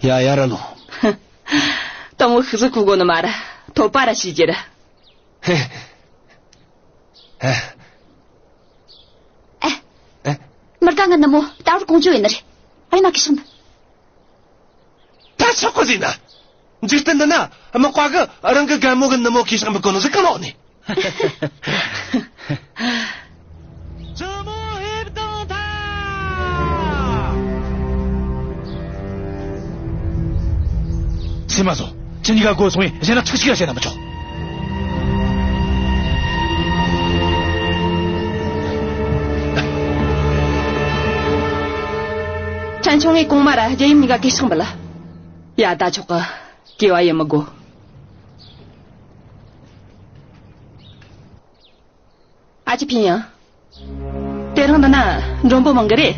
ཡ། ཡ་ར་ལོང་། དང་བོ་ཤི་ཟིག་ཁུ་གོ་ནི་མ་ར། ཐོབ་པ་ར་ཤི་རྒྱུ་ར། ཧེ། ཧེ། ཨེ། ཨེ། མི་དགའ་ང་ནུ་མོ་ད་བར་ཀོང་ཇོ་ཡིན་ནི་རེད། ཨ་ཡེ་མ་གི་ཤིང་འདི། ད་ཆོག་གོ་ཟིན་ན། འཇིག་རྟེན་འདི་ན་དམག་པ་གི་རང་གི་རྒན་མོ་གི་ནུ་མོ་གི་ཤིང་འབུད་གོ་ནོ་ཟིག་གང་ནོག་ནི། བཙུན་མོ་ཕེབས་དང་ཐལ། སེམས་མ་བཟོ། ཁྱེད་གཉིས་ཀ་སྒོ་སོང་ངས་གཞན་ལ་ཁྲིག་ཁྲིག་བཤད་ན་མི་ཆོག། ཕྲན་ཆུང་ངས་གོང་མ་ར་རྒྱལ་ཡུམ་གཉིས་ཀ་གུས་ཕྱག་འབུལ། ཡ། ད་ཆོག་གི། གུས་པ་ཡེ་མི་དགོས། ཨ་ཅེ་ཕིན་ཡང་། དེ་རིང་འདི་ན་མགྲོན་པོ་མང་གི་རེད།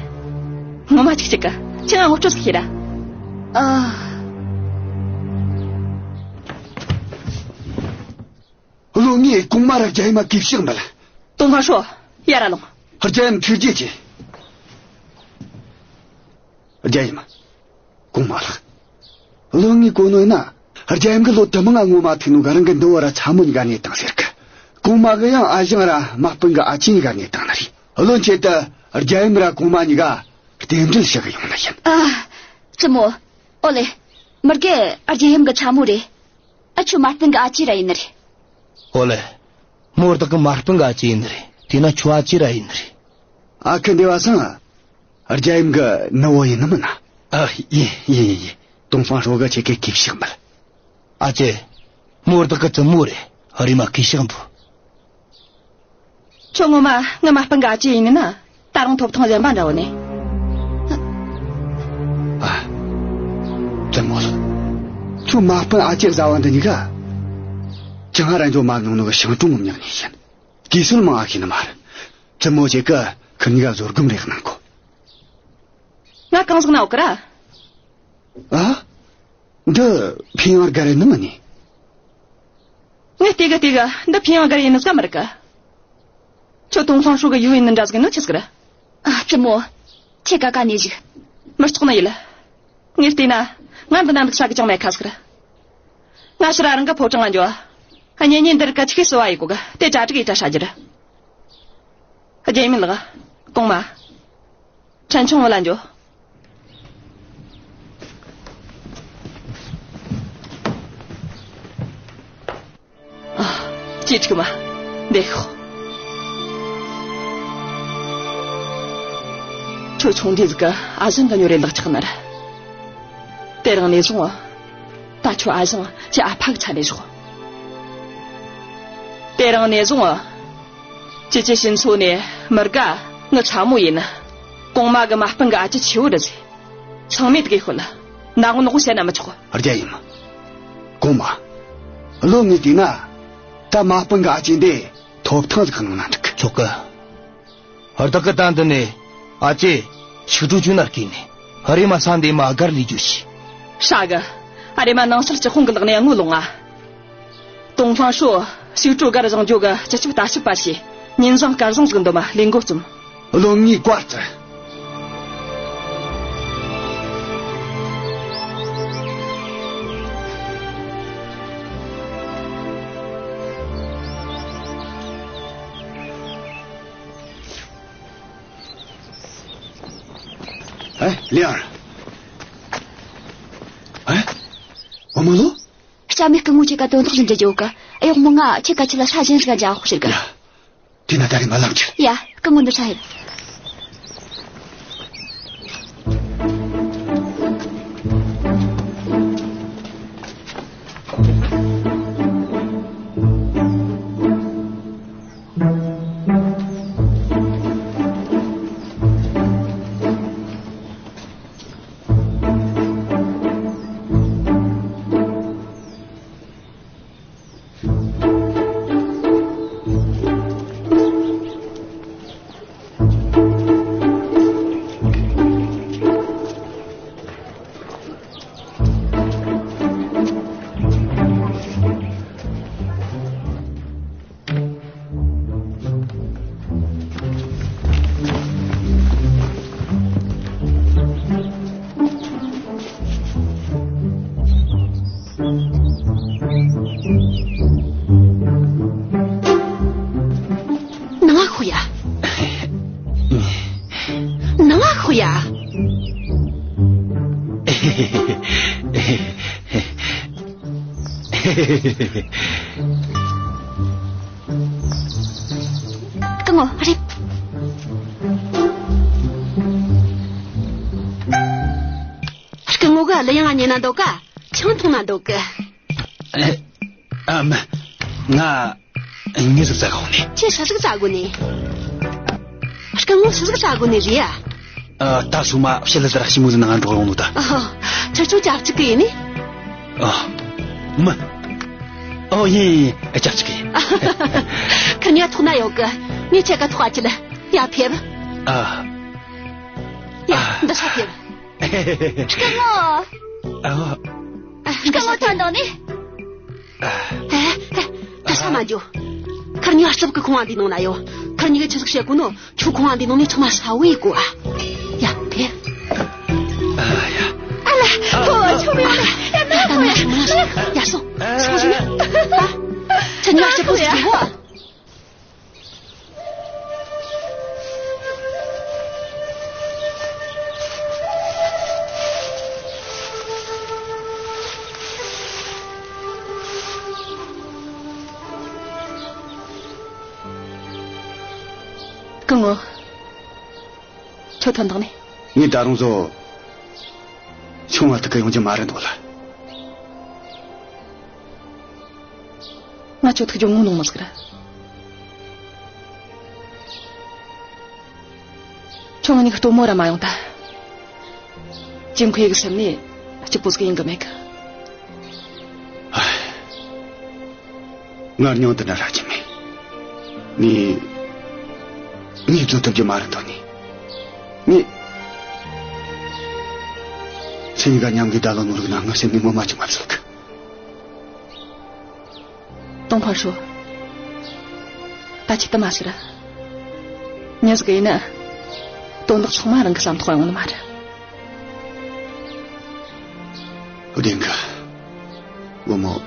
ངོ་མ་ཅིག་ཅིག་གི། ཁྱེད་ང་ངོ་སྤྲོད་ཟིག་བྱེད་ར། ཨ། བློན་ངས་གོང་མ་ར་རྒྱལ་ཡུམ་གུས་ཕྱག་འབུལ། ཏོང་ཧྥང་ཧྲོ། ཡར་ར་ལོངས། རྒྱལ་ཡུམ་ཐུགས་རྗེ་ཆེ། རྒྱལ་ཡུམ། གོང་མ་ལགས། བློན་ངས་གོ་ནོ་ཡིན་ན། རྒྱལ་ཡུམ་གི་ལོ་དུ་མང་ང་ངོ་མ་ཐུག་ནོ་ག་རང་གི་འདི་བོ་ར་ཚ་མོ་གཉིས་ཀ་གནས་དང་ཟེར་གི། གོང་མ་གི་ཡང་ཨ་ཞང་ར་དམག་དཔོན་གི་ཨ་ཅེ་གཉིས་ཀ་གནས་དང་ནི་རེད། བློན་ཆེད་དུ་རྒྱལ་ཡུམ་ར་གོང་མ་གཉིས་ཀ་རྟེན་འབྲེལ་ཞུ་གི་ཡོང་ནི་ཡིན། ཨ། བཙུན་མོ། ཨོ་ལེ། མི་དགེ་རྒྱལ་ཡུམ་གི་ཚ་མོ་རེད། ཨ། ཁྱོའི་དམག་དཔོན་གི་ཨ་ཅེ་ར་ཡིན་ནི་རེད། ཨོ་ལེ། མོ་བདག་གི་དམག་དཔོན་གི་ཨ་ཅེ་ཡིན་ནི་རེད། དེས་ན་ཁྱོའི་ཨ་ཅེ་ར་ཡིན་ནི་རེད། ཨ་ཁུ་འདི་བ་སང་། རྒྱལ་ཡུམ་གི་ནུ་བོ་ཡིན་ནི་མིན་ན། ཨ། ཡིན་ཡིན་ཡིན་ཡིན། ཏོང་ཧྥང་ཧྲོ་གིས་ཁྱེད་ཀ་གུས་ཕྱག་འབུལ། ཨ་ཅེ། མོ་བདག་གི་བཙུན་མོ་རེད། རེམ་མ་གུས་ཕྱག་འབུལ། ཁྱོད་ངོ་མ་ངའི་དམག་དཔོན་གི་ཨ་ཅེ་ཡིན་ནི་ན། ད་རུང་ཐོབ་ཐང་གཞན་པ་འདྲ་བོ་ནས། ཨ། བཙུན་མོ་ལགས། ཁྱོད་དམག་དཔོན་ཨ་ཅེ་བཟའ་བ་འདི་གཉིས་ཀ། ཅང་ར་འཇོ་མ་མྱོང་ནོ་གི་ཞིང་གྲོང་གི་མྱི་གཉིས་ཡིན། གུས་སྲོལ་མང་ང་ཤེས་ནི་མ་རེད། བཙུན་མོ་ཁྱེད་ཀ་ཁུར་གཉིས་ཀ་བཟོད་སྒོམ་རེ་གནང་གོ། ང་གང་ཟིག་ན་ཡོད་གི་ར། ཨ། འདི་ཕིན་ཡང་སྒར་ཡིན་ནི་མིན་ནི། ངས་བལྟས་གི་བལྟས་གི། འདི་ཕིན་ཡང་སྒར་ཡིན་ནི་ཟིག་མི་རིག་གི། ཁྱོད་ཏུང་ཧྥང་ཧྲོ་གི་ཡུལ་ཡིན་ནི་འདྲ་ཟིག་ཡིན་ནོ་ཆི་ཟིག་རེད། ཨ། བཙུན་མོ། ཁྱེད་ཀ་ག་ནས་ཞིག་མི་ལྕོགས་ནི་ཡིན། ངས་བལྟས་ན། ང་འདི་ན་འདུག་ས་གི་ཅང་མེད་ཁ་ཟིག་རེད། ང་ཕྱིར་རང་གི་ཕོ་བྲང་ང་འགྱོ། གཉེན་ཉེ་འདི་རིགས་ཀ་ཆི་གི་བསུ་བ་ཡེ་གོ་གི་དེ་གྲ་སྒྲིག་ཡེ་གྲ་ཧྲ་རྒྱུ་རེད། རྒྱལ་ཡུམ་ལགས། གོང་མ། ཕྲན་ཆུང་བུ་ལ་འགྱོ། ཨ། ཅི་ཁྲིག་མ། འདི་ཤོག་ཁྱོད་ཆུང་དུས་ཟིག་ག་ཨ་ཞང་ག་ཉོ་རེ་ལག་ཆགས་ནར། དེ་རིང་ནས་བཟུང་ད་ཁྱོད་ཨ་ཞང་ཁྱེད་ཨ་ཕ་གི་ཆ་ནས་ཤོག་དེ་རིང་ནས་བཟུང་ཁྱེད་ཀྱི་ཕྱི་ཚོ་ནས་མི་དགའ་ངི་ཚ་མོ་ཡིན། གོང་མ་གི་མ་སྤུན་གི་ཨ་ཅེ་ཆེ་བོ་རེད་ཟེ། ཚང་མས་དགེ་ཤོད་ལ། ནག་ནོག་བཤད་ན་མི་ཆོག་རྒྱལ་ཡུམ། གོང་མ། བློན་ངས་བལྟས་ན། ད་མ་སྤུན་གི་ཨ་ཅེ་འདི་ཐོབ་ཐང་ཟིག་གི་ནང་ན་འདུག་ཆོག་གི་བདག་གི་ད་འདི་ནས་ཨ་ཅེ་ཕྱུགས་ཁྲོ་ཆུ་ན་བསྐོས་ནས་རེམ་མ་ས་འདི་མ་སྒར་ལས་རྒྱུ་ཞིག་ཧྲ་གི་ཨ་རེམ་མ་ནང་ཆར་སྤྱི་ཁོང་གི་ལག་ནས་དངུལ་ལོངས་ང་། ཏུང་ཧྥང་ཧྲོ་ཕྱུགས་ཁྲོ་སྒར་བཞེངས་རྒྱུ་གི་སྤྱི་ཁྱབ་ལྟ་ཞིབ་པ་ཞིག་ཉིན་བཟང་སྐར་བཟང་ཟིག་འདོམས་མ་ལས་འགོ་རྩོམ། བློན་ངས་བཀའ་བརྩི། ཨེ། ལིའང་། ཨེ། འོ་མ་ལོ། ལྕམ་མས་སྐུ་ངོ་ཁྱེད་ཀ་དོན་དག་ཟིག་འདྲི་རྒྱུ་གི་ཨེ། འོག་མོ་ང་ཁྱེད་ཀ་ཁྱེད་ལ་ཧྲ་ཞན་ཟིག་ག་འཇག་ཧོག་ཟེར་གི་ཡ། དེ་ན་ད་རེམ་མ་ལམ་ཁྱེར། ཡ། སྐུ་ངོ་འདི་ཧྲ་ཡིན། ནང་ང་ཤོག་ཡ། ནང་ང་ཤོག་ཡ། སྐུ་ངོ་རེད། སྐུ་ངོ་གི་གླུ་དབྱངས་ཉན་ན་འདོད་ག་ཆང་འཐུང་ན་འདོད་གི་ཨ། མ། ང་། ངས་ཟིག་བཙལ་གོ་ནི། ཁྱེད་ཧྲ་ཟིག་བཙལ་གོ་ནི། སྐུ་ངོ་ཧྲ་ཟིག་བཙལ་གོ་ནི་རེད་ཨ། ཨ། ད་སོ་མ་ཕྱི་ལ་དར་ཤི་མོ་ཟིག་ནང་འགྲོ་ཡོང་ནོ་ད། ཨ། ཁྱེད་ཆོ་ཆབས་ཅིག་གི་ཡིན་ནི། ཨ། མ། ཨོ་ཡིན་ཡིན་ཡིན། ཨ། ཆབས་ཅིག་གི་ཡིན། ཁིར་ཉ་ཐོག་ན་ཡོད་གི་ངས་ཁྱེད་ཀ་ཐོག་ཨ་ཅི་ལ་ཡ་ཕེབས། ཨ། ཡ། ཨ། འདི་ཧྲ་ཕེབས། སྐུ་ངོ། ཨ། སྐུ་ངོ་ཐོན་དང་ནི། ཨ། ཨེ། ཨེ། ད་ས་མ་འཇོ། ཁར་ཉི་ཨ་སྲབ་ཀི་ཁོང་ཨ་འདི་ནང་ན་ཡོ། ཁར་ཉི་གི་ཆི་ཟིག་བཤད་གོ་ནོ། ཁྱོད་ཁོང་ཨ་འདི་ནང་ནས་ཚང་མ་ཧྲ་བོ་ཡི་གོ་ཨ། ཡ། ཕེ། ཨ་ཡ། ཨ་ལ། ཨོ། ཆོ་མི་ཡོང་ནི། ཡ། ན་ཧོ་ཡ། ཡ། སོང་། སོང་ཟིན་ན། ཨ། ཁར་ཉི་ཨ་སྲབ་ཀི་ཟིག་གོ་ཨ། སྐུ་ངོ། ཁྱོད་ཐོན་དང་ནི། ངས་ད་རུང་བཟོ། ཆུང་བ་ཐུག་གི་ཡོང་རྒྱུ་མ་རེད་འདོད་ལ། ང་ཁྱོད་ཐུག་རྒྱུ་ངོ་ནོང་མི་ཟིག་ར། ཁྱོད་ང་གཉིས་ཀ་སྟོན་མོ་ར་མ་ཡོང་ད། ཅིན་ཁོས་གི་སེམས་ནས་གཅིག་པོ་ཟིག་ཡིན་གི་མེད་གི། ཨ། ངར་མྱོང་དུ་འདྲ་ར་ཅི་མེད། ངས། ངས་བཟོད་ཐུབ་རྒྱུ་མ་རེད་དོ་ནི། ངས། ཁྱེད་གཉིས་ཀ་མཉམ་གི་ད་ལོ་ནོར་གི་ན་ངའི་སེམས་ནས་ངོ་མ་ཅི་མ་བཟོད་གི། ཏོང་ཧྥང་ཧྲོ། ད་ཁྱེད་ད་མ་ཟེར་ར། ཉི་ཟིག་ཡིན་ན། དོན་དག་ཚང་མ་རང་གི་བསམ་ཐོག་ཡོང་ནི་མ་རེད། བདེན་གི། བུ་མོ།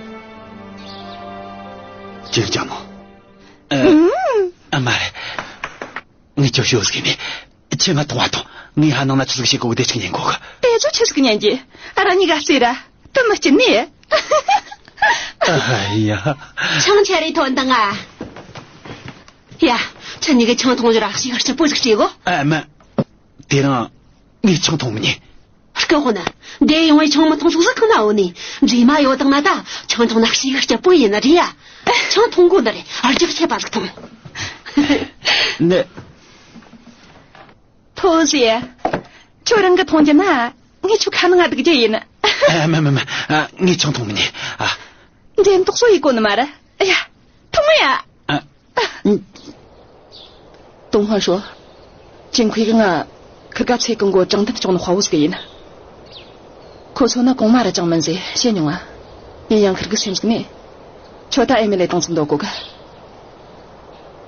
ཅི་ལྕམ་མོ། ཨ། ཨ་མ་རེད། ངས་ཁྱོད་ཤོད་ཟིག་ནས། ཁྱེད་ང་མཐོང་བ་དང་། ངས་ཧ་ནང་ན་ཆི་ཟིག་བྱེད་གོ་གི་དེ་ཅིག་ཉན་གོ་གི། དེ་ཚོ་ཆི་ཟིག་ཉན་གི། ཨ་ར་གཉིས་ཀ་རྩེ་ར། དུ་མི་སྐྱིད་ནི། ཨ་ཡ། ཆང་ཆ་རེ་ཐོན་དང་ང་། ཡ། ཁྱེད་གཉིས་ཀས་ཆང་འཐུང་རྒྱུ་ར་ཞིག་སྐྱིད་པོ་ཟིག་བྱེད་གོ། ཨ་མ། དེ་རིང་ངས་ཆང་འཐུང་མི་ཉན། སྐུ་དཔོན། འདི་ཡོང་བའི་ཆང་མི་འཐུང་ཕྱོགས་སུ་གང་ན་འོ་ནི། རྗེས་མ་ཡོད་དང་ན་ད་ཆང་འཐུང་ན་ཞིག་སྐྱིད་པོ་ཡིན་ནི་རེད་ཡ། ཆང་འཐུང་དགོས་ནི་རེད། ཨར་ཅག་ཤེས་པ་ཟིག་འཐུང་། ནི། ཐོ་ཟེ། ཁྱོད་རང་གི་འཐུང་རྒྱུ་ན། ངས་ཁྱོད་ཁ་ནང་ང་སྡུག་རྒྱུ་ཡིན། ཨ་མ་མ་མ། ཨ། ངས་ཆང་འཐུང་མི་ཉན། ཨ། འདྲེན་ཐོག་སོ་ཡི་གོ་ནི་མ་ར། ཡ། འཐུང་ཡ། ཨ། ཨ། ཏོང་ཧྥང་ཧྲོ། ཅིན་ཁུའེ་གིས་ང་ཁིར་ག་ཚེ་གང་བོ་དྲང་བདེན་བཅོག་ནི་དཔའ་བོ་ཟིག་ཡིན། ཁོ་ཚོ་ན་གོང་མ་ར་ཅང་མིན་ཟེ་བཤད་མྱོང་ང་། ཡིན་ཡང་ཁིར་གི་སེམས་ཟིག་ནས། ཁྱོད་ད་ཨེ་མེ་ལེ་དང་ཚིག་འདོད་གོ་གི།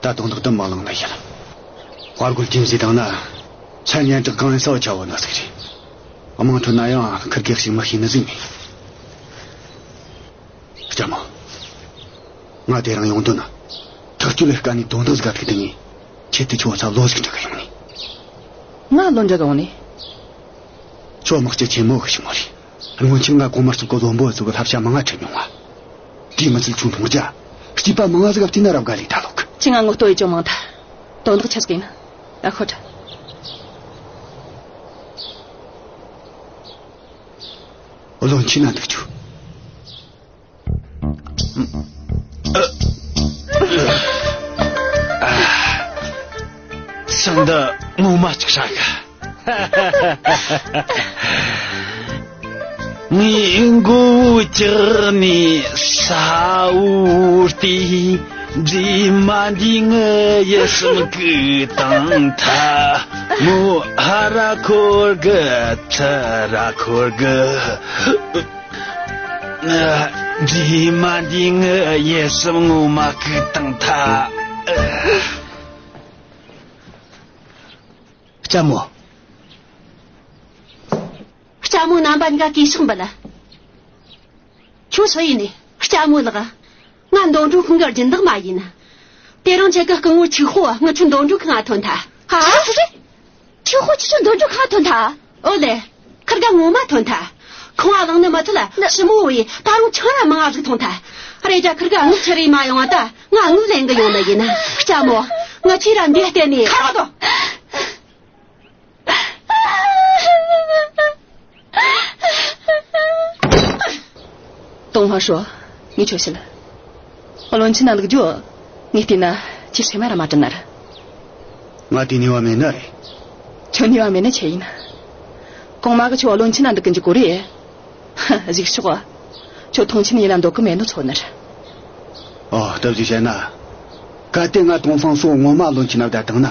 ད་དོན་དག་དུ་མ་ལངས་ན་ཡིན། དཔའ་རྒོད་ཀྱིན་ཟེ་དང་ན། ཚན་ཡན་དྲག་གང་ཡིན་ས་བ་ཆ་བོ་ན་ཟིག་རེད། དམངས་ཁྲོད་ན་ཡང་ཁིར་གེ་ཞིག་མི་ཤེས་ནི་ཟིག་མེད། ལྕམ་མོ། ང་དེ་རིང་ཡོང་དོན་ན། ཐག་གཅོད་ལས་ཀ་ནས་དོན་དག་ཟིག་ག་ཐུག་དུས་ངས། ཆེད་དུ་ཁྱོད་ཚ་བློ་ཟིག་འདྲི་གི་ཡོང་ནི། ང་བློ་འདྲི་གི་ཡོང་ནི། ཁྱོད་དམག་སྤྱི་ཆེན་མོ་གི་ཞི་མོ་རེད། སྔོན་ཆད་ང་གོང་མ་ཚོ་གི་བློན་པོ་ཚོ་གི་བསླབ་བྱ་མང་ང་ཁྲིད་མྱོང་བ། དེའི་མི་ཚད་ཁྱོད་མཐོང་རྒྱ། སྐྱེས་པ་མང་ང་ཟིག་ག་བལྟས་ན་རབ་དགའ་ལས་ད་ལོག་གི། ཁྱེད་ང་ངོ་ལྟོས་ཡེ་ཅོ་མང་ཐལ། དོན་དག་ཆི་ཟིག་ཡིན། ཨ་ཁོ་ད། བློན་ཆེན་ན་འདུག་རྒྱུ། ཞིང་འདི་ངོ་མ་ཅིག་ཧྲ་གི། ངའི་མགོ་བོ་བཀྱགས་ནས་ས་འོག་བལྟས། རྗེས་མ་འདི་ངའི་ཡིད་སེམས་བཀུག་བཏང་ཐལ། མོ་ཧ་ར་འཁོར་གི་ཚུར་ར་འཁོར་གི། རྗེས་མ་འདི་ངའི་ཡིད་སེམས་ངོ་མ་བཀུག་བཏང་ཐལ། ལྕམ་མོ། ལྕམ་མོ་རྣམ་པ་གཉིས་ཀ་གུས་ཕྱག་འབུལ། ཁྱོད་སུ་ཡིན་ནི། ལྕམ་མོ་ལགས། ང་འདོད་འཇོ་ཁང་གི་སྦྱིན་བདག་མ་ཡིན། དེ་རིང་ཁྱེད་ཀྱི་སྐུ་ངོ་ཆིག་ཧོ་ང་ཆོའི་འདོད་འཇོ་ཁང་ང་ཐོན་ཐལ། ཧ། ཆིག་ཧོ་ཁྱེད་ཆོའི་འདོད་འཇོ་ཁང་ང་ཐོན་ཐལ། ཨོ་ལེ། ཁིར་ག་ངོ་མ་ཐོན་ཐལ། ཁང་བ་བླངས་ནི་མ་ཚད་ལ་ཞི་མོ་བོ་ཡིས་ད་རུང་ཆང་ར་མང་ང་ཟིག་འཐུང་ཐལ། རེད་ཀྱང་ཁིར་ག་དངུལ་ཁྱེར་རེ་མ་ཡོང་བ་ད་ང་དངུལ་ལེན་གི་ཡོང་ནི་ཡིན། ལྕམ་མོ། ང་ཁྱེད་ར་འདི་བརྟེན་ནས། ཁ་རོག་དང་། ཏོང་ཧྥང་ཧྲོ། ངས་ཁྱོད་བཤད་ལ། བློན་ཆེན་ན་འདུག་རྒྱུ། ངས་བལྟས་ན་ཁྱེད་སེམས་མ་ར་མ་དྲན་ན་ར། ང་དེ་ནུས་པ་མེད་ནི་རེད། ཁྱོད་ནུས་པ་མེད་ནི་ཆི་ཡིན། གོང་མ་གིས་ཁྱོད་བློན་ཆེན་ན་འདུག་གི་འཇུག་གོ་རེད། ཧ། གཞུག་ཕྱོགས། ཁྱོད་མཐོང་ཆེན་ཡིན་ན་འདོད་གི་མེད་ནོ་ཚོར་ནི་རེད། ཨོ། སྟབས་ཞིག་བཤད་ན། གལ་ཏེ་ང་ཏོང་ཧྥང་ཧྲོ་ངོ་མ་བློན་ཆེན་ན་བསྡད་བཏང་ན།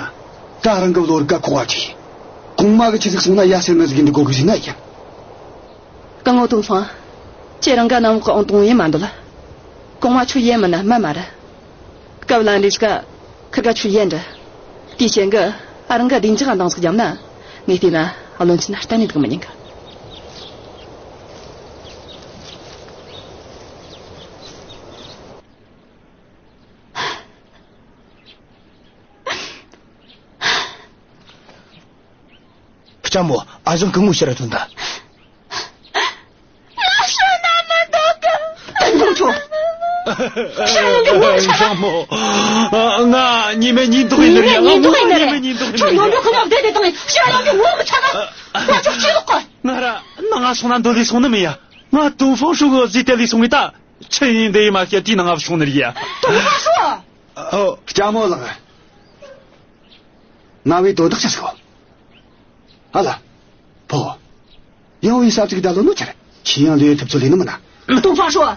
ད་རང་གི་བློ་རིག་ག་ཁོག་པ་ཆེ། གོང་མ་གིས་ཆི་ཟིག་གསུངས་ན་ཡ་ཟེར་མི་ཟིག་གི་འདུག་གོ་གི་ཟིན་ན་ཡིན། སྐུ་ངོ་ཏོང་ཧྥང་། ཁྱེད་རང་ག་ནམ་གི་ཨང་དང་ཡིན་མ་འདོད་ལ། གོང་མ་ཁྱོད་ཡན་མིན་ན་མ་མ་ར། སྐབས་ལ་འདྲིས་ཀ་ཁིར་ག་ཁྱོད་ཡན་འདྲ། དེའི་རྐྱེན་གི་ཨ་རང་ག་བདེ་འཇགས་འདང་ཟིག་བརྒྱབ་ན། ངས་བལྟས་ན་བློན་ཆེན་ན་གཏན་ནས་འདུག་མི་ཉན་གི། ལྕམ་མོ། ཨ་ཞང་སྐུ་ངོ་ཕྱིར་ཐོན་ད། ང་ཤི་ན་མི་འདོད་གི། ཏོང་ཧྥང་ཧྲོ། ཤི་ན་གི་ངོ་ཚ་གི། ལྕམ་མོ། ང་ཉི་མའི་ཉིན་ཐོག་ཡིན་ནི་རེད། ཉིན་ཐོག་ཡིན་ནི་རེད། ཁྱོད་ནོར་འཁྲུལ་ཁོ་ན་བསྡད་དེ་དང་ཤི་ན་གི་ངོ་མི་ཚ་གི། ང་ཅོག་ཅི་ལོག་གི། ང་ར་ནང་ང་སོང་ན་འདོད་ལས་སོང་ནི་མིན་ཡ། ང་ཏོང་ཧྥང་ཧྲོ་གི་ཟས་དེ་ལས་སོང་ངས་ད། ཆི་ཡིན་འདི་ཡིན་མ་ཤེས་དུས་ནང་ང་སོང་ནི་རེད་ཡ། ཏོང་ཧྥང་ཧྲོ། ཨོ། ལྕམ་མོ་ལགས། ང་བའི་དོན་དག་ཆི་ཟིག་གོ། ཨ་ལ། ཕོ། ཡང་བའི་ས་ཚིགས་ད་ལོ་ནོ་ཆ་རེད། ཁྱེད་ཡང་ལོས་ཐུབ་ཚོད་ལས་ནི་མིན་ན། ཏོང་ཧྥང་ཧྲོ།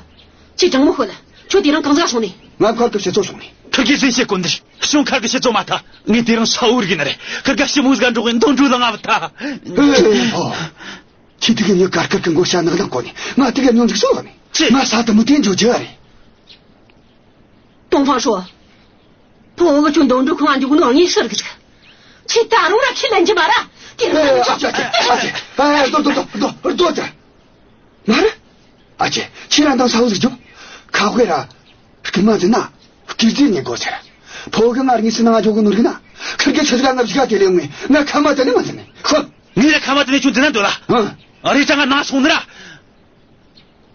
ཁྱེད་དྲང་མོ་ཤོད་ལ། ཁྱོད་དེ་རིང་གང་ཟིག་སོང་ནི། ང་མཁར་གི་ཕྱི་ཚོ་སོང་ནི། ཁིར་གི་ཟིན་བཤད་གོ་འདིར་བྱུང་། མཁར་གི་ཕྱི་ཚོ་མ་ཐག་ངས་དེ་རིང་ས་འུར་གི་ནི་རེད། ཁིར་ག་ཞི་མོ་ཟིག་འགྲོགས་གི་འདོན་འགྲོ་ལ་ང་བུད་ཐལ། ཨེ། ཕོ། ཁྱེད་དེ་གི་ཉི་དཀར་དཀར་གི་མགོ་ཤ་ནག་ནག་གོ་ནི། ང་དེ་གི་ཉོན་ཟིག་སོང་ལ་ནི། ཅི། ང་ས་དུ་མི་དེ་འཇོ་ཅི་རེད། ཏོང་ཧྥང་ཧྲོ། ཕོ་བོ་གི་ཁྱོད་འདོན་འགྲོ་ཁང་ང་འཇུག་ནོ་ངས་ཤི་རྒྱུ་ཟིག་ད་རུང་ར་ཁས་ལེན་རྒྱུ་མ་ར། དེ་རིང་ཨེ། ཨ་ཅེ། ཨ་ཅེ། ཨ་ཅེ། ཨེ། ལྟོས། ལྟོས། ལྟོས། ལྟོས། ལྟོས་ཙི། མ་རེད། ཨ་ཅེ། ཁྱེད་རང་དང་ས་བོ་ཟིག་འཇོག་ཁ་དཔེ་ར། རྐུན་མ་འཛིན་ན་སྐྱིད་རྫས་ཉེན་དགོས་ཟེར། ཕོ་གི་ངར་ངེས་སུ་ནང་འཇོག་གི་ནོར་གི་ན། ཁིར་གི་ཆི་ཟིག་ང་བཞི་ག་དེ་ལེ་ངེ་ང་ཁ་མ་དེ་ནི་མ་འཛིན་ནི་ཁོ། ངས་ར་ཁ་མ་དེ་ནི་ཁྱོད་འཛིན་ན་འདོད་ལ། ཨང་། རེ་ཅང་ང་ན་སོང་ནི་ར།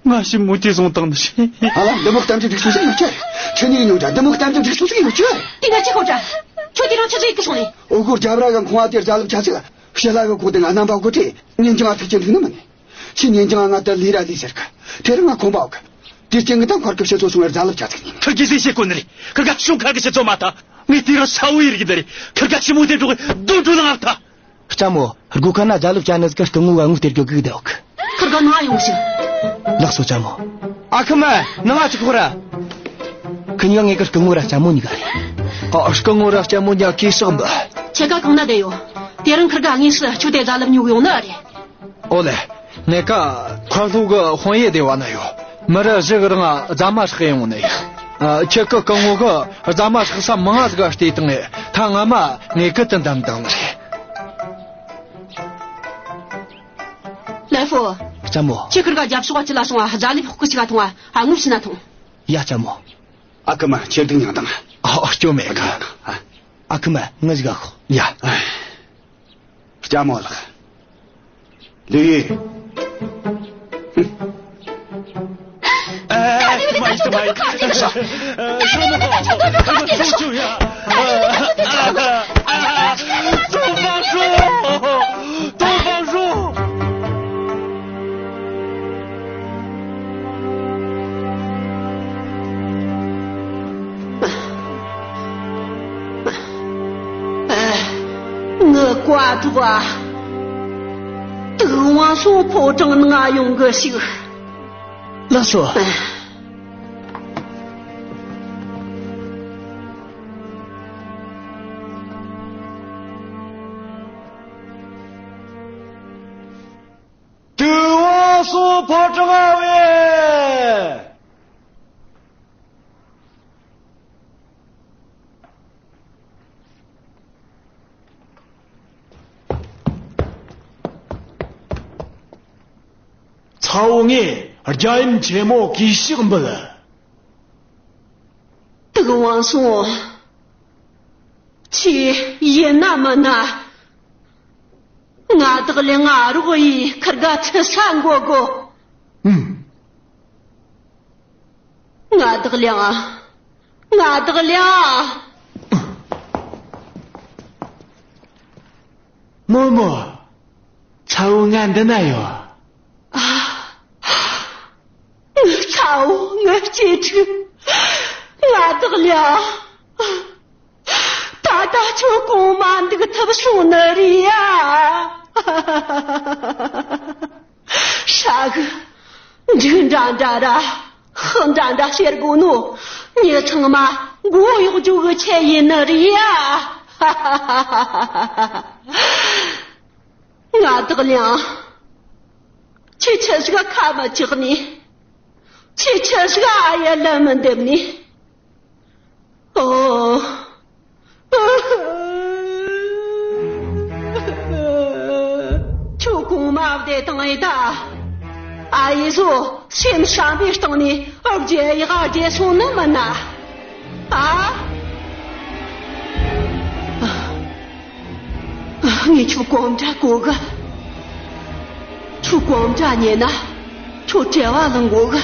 ང་ཞི་མོ་དེ་བཟུང་བཏང་ནི་ཤེས། ཨ་ལ། འདི་མོ་གཏམ་རྒྱུད་སྒྲིག་སོང་ཟིག་ཡོད་ཀྱི། ཁྱེད་གཉིས་ཀྱི་ཉོ་འདྲ་འདི་མོ་གཏམ་རྒྱུད་སྒྲིག་སོང་ཟིག་ཡོད་ཀྱི། དེ་ང་ཅི་ཁོ་འདྲ། ཁྱོད་དེ་རིང་ཆི་ཟིག་གི་སོང་ནི། འུ་གོ་རྒྱབ་ར་གི་ཁང་བ་དེར་རྫ་ལུབ་ཆ་ཟིག་ལ། ཕྱི་ལ་གི་གོ་དེ་ང་རྣམ་པ་གོ་ཁྲི་ཉིན་ཅང་ཐུག་ཅན་ཐུག་ནི་མིན། ཁྱེད་ཉིན་ཅང་ང་ད་ལི་ར་ལི་ཟེར་གི། དེ་རིང་ང་ཁོམ་པ་གི། དེ་རྐྱེན་གི་ད་མཁར་གི་ཕྱི་ཚོ་སོང་བའི་རྫ་ལུབ་ཆ་ཟིག་ཡིན། ཁིར་གི་ཟེར་གོ་ནི་རེད། ཁིར་ག་ཤུང་ཁ་གི་ཕྱི་ཚོ་མ་ཐ། ངས་དེ་རིང་ས་བོ་ཡི་རིག་གི་འདི་རེད། ཁིར་ག་ཞི་མོ་དེ་འགྲོ་གི་རྡོ་འགྲོ་ལ་ང་ཐ། ལྕམ་མོ། སྒོ་ཁ་ན་རྫ་ལུབ་ཅན་ནི་ཟིག་གི་སྐུ་ངོ་བ་དངུལ་སྟེར་རྒྱུ་གི་བསྡད་ཡོད་གི། ཁིར་ག་ནང་ཡོང་ཞིག་ལགས་སོ་ལྕམ་མོ། ཨ་ཁུ་མ། ནང་ང་ཅིག་ཤོག་ར། ཁི་གཉིས་ཀ་ངེད་ཀི་སྐུ་ངོ་ར་ལྕམ་མོ་གཉིས་ཀ་རེད། ཨ། སྐུ་ངོ་ར་ལྕམ་མོ་གཉིས་ཀ་གུས་ཕྱག་འབུལ། ཁྱེད་ཀ་གང་ན་བསྡད་ཡོད། དེ་རིང་ཁིར་ག་དངོས་སུ་ཁྱོད་དེ་རྫ་ལུབ་ཉོ་གི་ཡོང་ནི་རེད། ཨོ་ལེ། ངེད་ཀ་མཁར་ལྷོ་གི་ཧོང་ཡེ་སྡེ་བ་ན་ཡོད། མི་རབས་བཞི་གི་རིང་རྫ་མ་སྲེག་ཡོང་ནི་ཡིན། ཨ། ཁྱེད་ཀི་སྐུ་ངོ་གིས་རྫ་མ་སྲེག་ས་མང་ང་ཟིག་ག་བལྟས་བཏང་ངས། ད་སྔ་མ་ངེད་ཀི་དེ་འདེམས་བཏང་ནི་རེད། ལའི་ཧྥུ། ལྕམ་མོ། ཁྱེད་ཁིར་ག་རྒྱབ་ཕྱོགས་ཅི་ལ་སོང་ང་རྫ་ལུབ་ཕོག་གི་ཅིག་ག་ཐོང་ང་ཨ་ངོ་ཤེས་ན་ཐོང་། ཡ་ལྕམ་མོ། ཨ་ཁུ་མ། ཁྱེད་སྡུག་མྱངས་དང་། ཨ། སྐྱོན་མེད་གི། ཨ། ཨ་ཁུ་མ། ངའི་ཟིག་ག་ཤོག་ཡ། ལྕམ་མོ་ལགས། ལི་ཡེ། ཨེ། ངའི་བཀའ་སྒྲོག་ཨ། ཏུའུ་ཝང་སུན་ཕོ་བྲང་ནང་ང་ཡོང་གི་ཞིག་ལགས་སོ། ཨེ། ཏུའུ་ཝང་སུན་ཕོ་བྲང་ང་བས། ཚ་བོ་ངས་རྒྱལ་ཡུམ་ཆེན་མོ་གུས་ཕྱག་འབུལ། ཏུའུ་ཝང་སུན། ཁྱོས་ཡིན་ན་མིན་ན། ང་བདག་ལེ་ང་རོགས་ཡེ་ཁིར་ག་ཁྲིད་ས་འགོད་དགོས། ཨུམ། ང་བདག་ལེ་ང་། ང་བདག་ལེ་ང་། རྨོ་མོ། ཚ་བོ་ང་འདི་ན་ཡོད། ཨ། ངའི་ཚ་བོ། ངའི་གཅེས་ཕྲུག་ང་བདག་ལེ་ང་། ད་ལྟ་ཁྱོད་གོང་མ་འདུག་ཐུབ་སོང་ནི་རེད་ཡ། ཧྲ་གི། འཇིགས་འདྲ་འདྲ་ར་ཧི་འདྲ་འདྲ་ཟེར་དགོས་ནོ། མྱི་ཚང་མ་མགོ་གཡོག་རྒྱུ་གི་ཆེད་ཡིན་ནི་རེད་ཡ། ང་བདག་ལེ་ང་། ཁྱོས་ཆི་ཟིག་ག་ཁ་མི་གྲག་ནི། ཁྱོས་ཆི་ཟིག་ག་ཨ་ཡེ་ལན་མི་འདེབས་ནི། ཨོ། ཁྱོད་གོང་མ་བདེ་ཐང་ཡེ་ད། ཨ་ཡེ་ཟོ་སེམས་བསམ་པའི་སྟེང་ནས་རྒྱལ་ཡག་རྒྱལ་སོང་ནི་མིན་ན། ཨ། ངས་ཁྱོད་གོམ་སྒྲ་གོ་གི། ཁྱོད་གོམ་སྒྲ་ཉན་ན་ཁྱོད་བྲེལ་བ་ལངས་གོ་གི།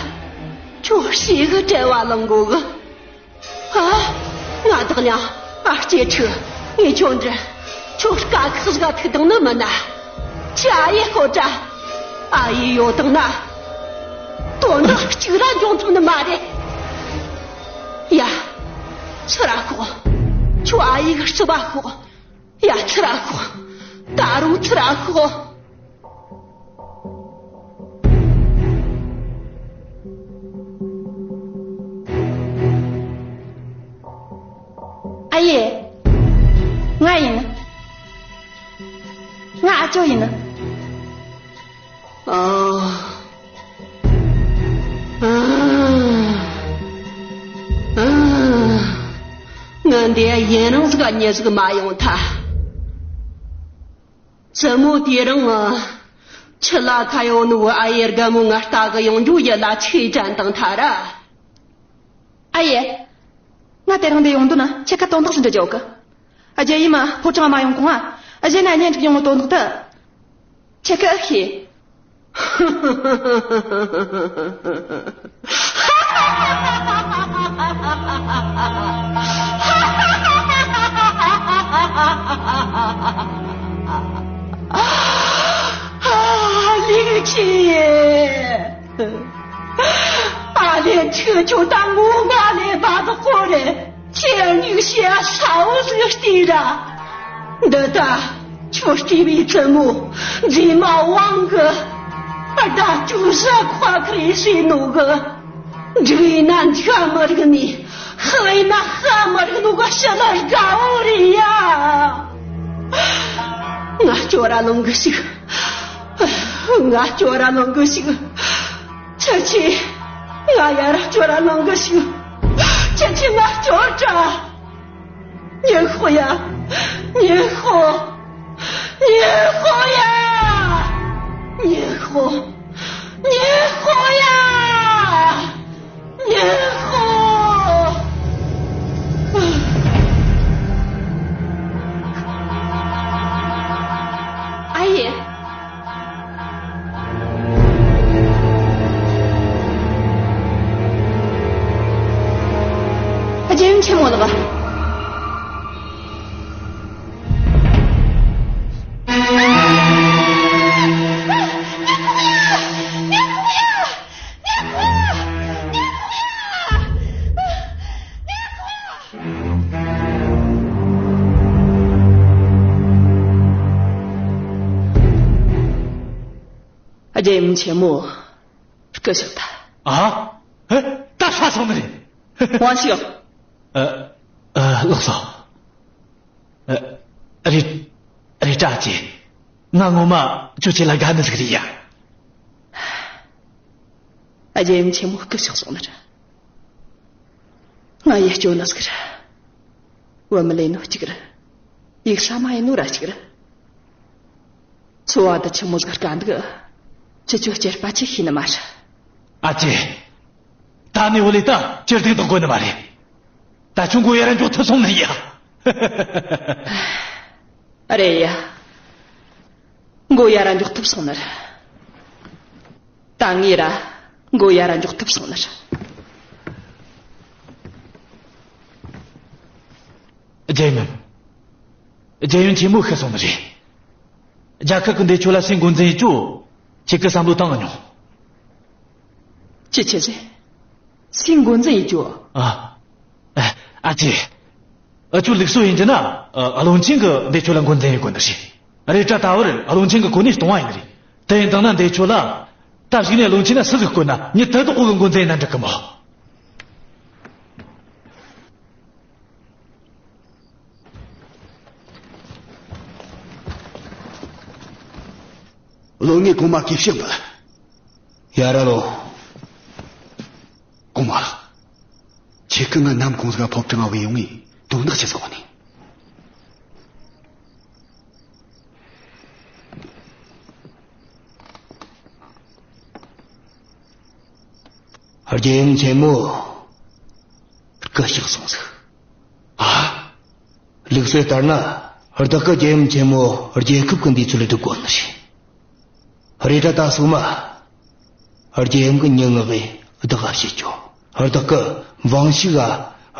ཁྱོད་ཤེད་གི་བྲེལ་བ་ལངས་གོ་གི། ཨ། ང་བདག་ལེ་ང་། ཨ། གཅེས་ཕྲུག་ངས་ཁྱོད་འདྲི། ཁྱོད་དཀའ་ཁག་ཟིག་ག་ཐུག་བཏང་ནི་མིན་ན། ཁྱོས་ཨ་ཡེ་ཤོད་དྲ། ཨ་ཡེ་ཡོད་དང་ན། དོན་དག་གཅིག་ར་འབྱུང་ཐུབ་ནི་མ་རེད། ཡ། ཚུར་ར་ཤོག་ཁྱོད་ཨ་ཡེ་གི་རྩིབ་བ་ཤོག་ཡ། ཚུར་ར་ཤོག་ད་རུང་ཚུར་ར་ཤོག་ཨ་ཡེ། ང་ཡིན། ང་ཨ་ཅོ་ཡིན། ཨ། ཨ། ཨ། ང་འདི་ཡུན་རིང་ཟིག་ག་མྱི་ཟིག་མ་ཡོང་ཐལ། བཙུན་མོ་དེ་རིང་ཆུ་ལ་ཁ་ཡོང་ནུ་ཨ་ཡེ་རྒན་མོ་ང་ལྟ་གི་ཡོང་རྒྱུ་ཡིད་ལ་ཆེས་དྲན་དང་ཐ་ར། ཨ་ཡེ། ང་དེ་རིང་འདི་ཡོང་དོན་ཁྱེད་ཀ་དོན་དག་ཞིག་འདྲི་རྒྱུ་གི། རྒྱལ་ཡུམ་མ་ཕོ་བྲང་མ་ཡོང་གོང་ང་གཞན་ན་གཉེན་སྒྲིག་ཡོང་ནོ་དོན་དག་དེ། ཁྱེད་ཀ་ཨེ་ཤེས། ཨ་ལེ་ཁྱེད། ཨ་ལེ་ཁྱེད་ཁྱོད་ད་ངོ་མ་ལས་བ་དག་གོ་རེད། ཁྱེད་གཉིས་ཤེས་ས་བོ་ཟིག་བལྟས་ར། འདི་ད་ཁྱོད་སྐྱེས་པའི་བཙུན་མོ་མཛེས་མ་དབང་གི་ཟླ་བཅུ་ཟ་ཁ་ཁ་རེ་ཟེར་ནོ་གི། འཇིགས་ཡིན་ན་འཇིགས་མི་རིག་ནི། ཤི་ཡིན་ན་ཤི་མི་རིག་ནོ་གི་ཞི་ལི་དགའ་བོ་རེད་ཡ། ང་སྐྱོ་ར་ལོང་གི་ཞིག་ང་སྐྱོ་ར་ལོང་གི་ཞིག་ཁྱེད་ཀྱིས་ང་ཡར་སྐྱོ་ར་ལོང་གི་ཞིག་ཁྱེད་ཀྱིས་ང་སྐྱོ་དྲ། ཉི་ཤོ་ཡ། ཉི་ཤོ། ཉི་ཤོ་ཡ། ཉི་ཤོ། ཉི་ཤོ་ཡ། ཉི་ཤོ། ཨ་ཡེ། རྒྱལ་ཡུམ་ཆེན་མོ་ལགས། རྒྱལ་ཡུམ་ཆེན་མོ། སྐུ་གཤེགས་ཐལ། ཨ། ཨེ། ད་ཧྲ་སོང་ནི་རེད། ཝང་ཞིག་ཨ། ཨ། ལགས་སོ། ཨ། རེད། རེད་དྲ་ཅི། ང་ངོ་མ་ཁྱོད་ཆེ་ལ་དགའ་ནི་ཟིག་རེད་ཡ། རྒྱལ་ཡུམ་ཆེན་མོ་སྐུ་གཤེགས་སོང་ནི་རེད། ང་ཡིད་སྐྱོ་ནི་ཟིག་རེད། བུད་མེད་ལས་ནོ་གཅིག་རེད། ཡུགས་ས་མ་ཡིན་ནོ་ར་གཅིག་རེད། འཚོ་བ་འདི་ཆི་མོ་ཟིག་དཀའ་འདུག་ཁྱེད་ཆོ་སྐྱེས་པ་ཆི་ཤེས་ནི་མ་རེད། ཨ་ཅེ། ད་ནི་བུ་ལི་ད་ཅི་སྟེང་དང་དགོས་ནི་མ་རེད། ད་ཁྱོད་མགོ་ཡར་ར་འཇོག་ཐུབ་སོང་ནི་ཡ། རེད་ཡ། མགོ་ཡར་ར་འཇོག་ཐུབ་སོང་ནི་རེད། ད་ངས་ར་མགོ་ཡར་ར་འཇོག་ཐུབ་སོང་ནི་རེད། རྒྱལ་ཡུམ། རྒྱལ་ཡུམ་ཆེན་མོ་ཤི་སོང་ནི་རེད། རྒྱལ་ཁབ་ཀྱི་འདས་མཆོད་ལ་སུས་འགོ་འཛིན་ཡེད་རྒྱུ། ཁྱེད་ཀྱིས་བསམ་བློ་བཏང་མྱོང་། ཅི་ཆི་ཟེར། སུས་འགོ་འཛིན་ཡེད་རྒྱུ། ཨ། ཨ། ཨ་ཅེ། ཨ། ཁྱོད་ལུགས་སྲོལ་ཡིན་རྒྱུ་ན། ཨ། བློན་ཆེན་གྱིས་འདས་མཆོད་ལ་འགོ་འཛིན་ཡེད་དགོས་ནི་རེད། རེད་དྲ་ད་བར་བློན་ཆེན་གྱིས་གོ་གནས་སྟོང་བ་ཡིན་ནི་རེད། དེ་ཡིན་དང་ན་འདས་མཆོད་ལ། ད་གཞུག་ནས་བློན་ཆེན་ན་སུ་གིས་བསྐོ་ན་མྱི་དེ་དག་གིས་འགོ་འཛིན་ན་འགྲིག་གི་མོ། བློན་ངས་གོང་མར་གུས་ཕྱག་འབུལ། ཡར་ར་ལོངས། གོང་མ་ལགས། ཁྱེད་ཀྱིས་ང་ནམ་གུང་ཟིག་ག་ཕོ་བྲང་ང་བོས་ཡོང་ངས་དོན་དག་ཆི་ཟིག་ཡོད་ནི། རྒྱལ་ཡུམ་ཆེན་མོ་སྐུ་གཤེགས་སོང་ཟིག་ཨ། ལུགས་སྲོལ་ལྟར་ན། བདག་གིས་རྒྱལ་ཡུམ་ཆེན་མོ་རྒྱལ་ཁབ་ཀྱི་འདས་མཆོད་ལ་སྒྲུབ་དགོས་ནི་རེད། རེད་དྲ་ད་སོ་མ། རྒྱལ་ཡུམ་གྱི་མྱི་མངགས་གི་བདག་ག་བཤད་ཆོག་བདག་གིས་འབངས་ཤིག་ག་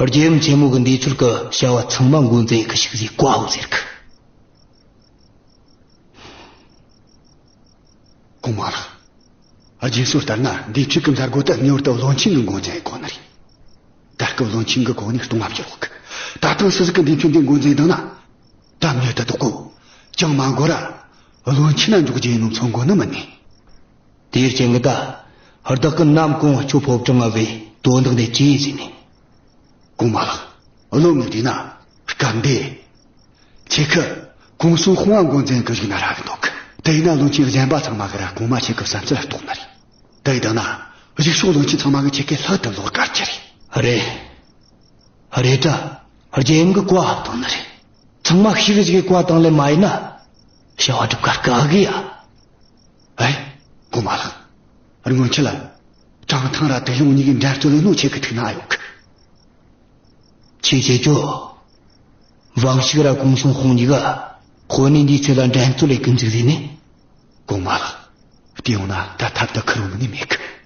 རྒྱལ་ཡུམ་ཆེན་མོ་གི་འདས་མཆོད་གི་བྱ་བ་ཚང་མ་འགོ་འཛིན་ཡེད་གི་ཤོག་ཟེར་བཀའ་ཕབ་ཟེར་གི། གོང་མ་ལགས། རྒྱལ་སྲོལ་ལྟར་ན་འདས་མཆོད་གི་མཛད་སྒོ་དེ་ངེས་པར་དུ་བློན་ཆེན་གིས་འགོ་འཛིན་ཡེད་དགོས་ནི་རེད། ད་སྐབས་བློན་ཆེན་གི་གོ་གནས་སྟོང་བ་བྱེད་རོགས། ད་ཐེངས་སུ་ཟིག་གིས་འདས་མཆོད་འདི་འགོ་འཛིན་བཏང་ན། ད་མྱི་དེ་དག་གོ། ཅང་མ་འགོར་ར། བློན་ཆེན་ན་འཇོག་རྒྱུ་ཡིན་ནོ་མཚོན་དགོས་ནི་མིན་ནི། དེའི་རྐྱེན་གྱིས་ད། བདག་གིས་ནམ་གུང་ཁྱོད་ཕོ་བྲང་ང་བོས་དོན་དག་འདི་ཅི་ཡིན་ཟེར་ནས། གོང་མ་ལགས། བློན་ངས་བལྟས་ན། སྐབས་འདི། ཁྱེད་ཀྱིས་གོང་སུན་ཧོང་ང་འགོ་འཛིན་གི་བཞུགས་ན་ར་གི་འདུག་དེ་ཡིན་ན་བློན་ཆེན་གཞན་པ་ཚང་མ་གིས་ར་གོང་མ་ཁྱེད་ཀྱི་བསམ་ཚུལ་རྟོགས་ནི་རེད། དེ་ཡིན་ན། གཞུག་ཕྱོགས་བློན་ཆེན་ཚང་མ་གིས་ཁྱེད་ཀྱི་ལྷག་ཏུ་བློ་དཀར་རྒྱུ་རེད། རེད། རེད་དྲ། རྒྱལ་ཡུམ་གིས་བཀའ་ཕབ་བཏང་ནི་རེད། ཚང་མ་ཤེས་གི་བཞག་གི་བཀའ་བཏང་ལེ་མ་ཡིན་ན། བྱ་བ་སྒྲུབ་ཁ་དཀའ་གི་ཡ། ཨེ། གོང་མ་ལགས། རི་སྔོན་ཆུ་ལ། ཀྲང་ཐང་ར་དེ་ཡོང་གཉིས་ཀྱི་འགྲན་རྩོད་ལས་ནོ་ཆེ་གི་ཐུག་ན་ཨ་ཡོད་གི། ཆེ་ཆེ་ཅོ། ཝང་ཤིག་ར་གུང་སུང་ཧོང་གཉིས་ཀ་དཔོན་གནས་འདིའི་ཚེ་ལ་འགྲན་རྩོད་ལས་ཀུན་ཚིག་ཟིན་ནི། གོང་མ་ལགས། དེ་ཡོང་ན་ད་ཐབས་ད་ཁུར་འོང་ནི་མེད་གི།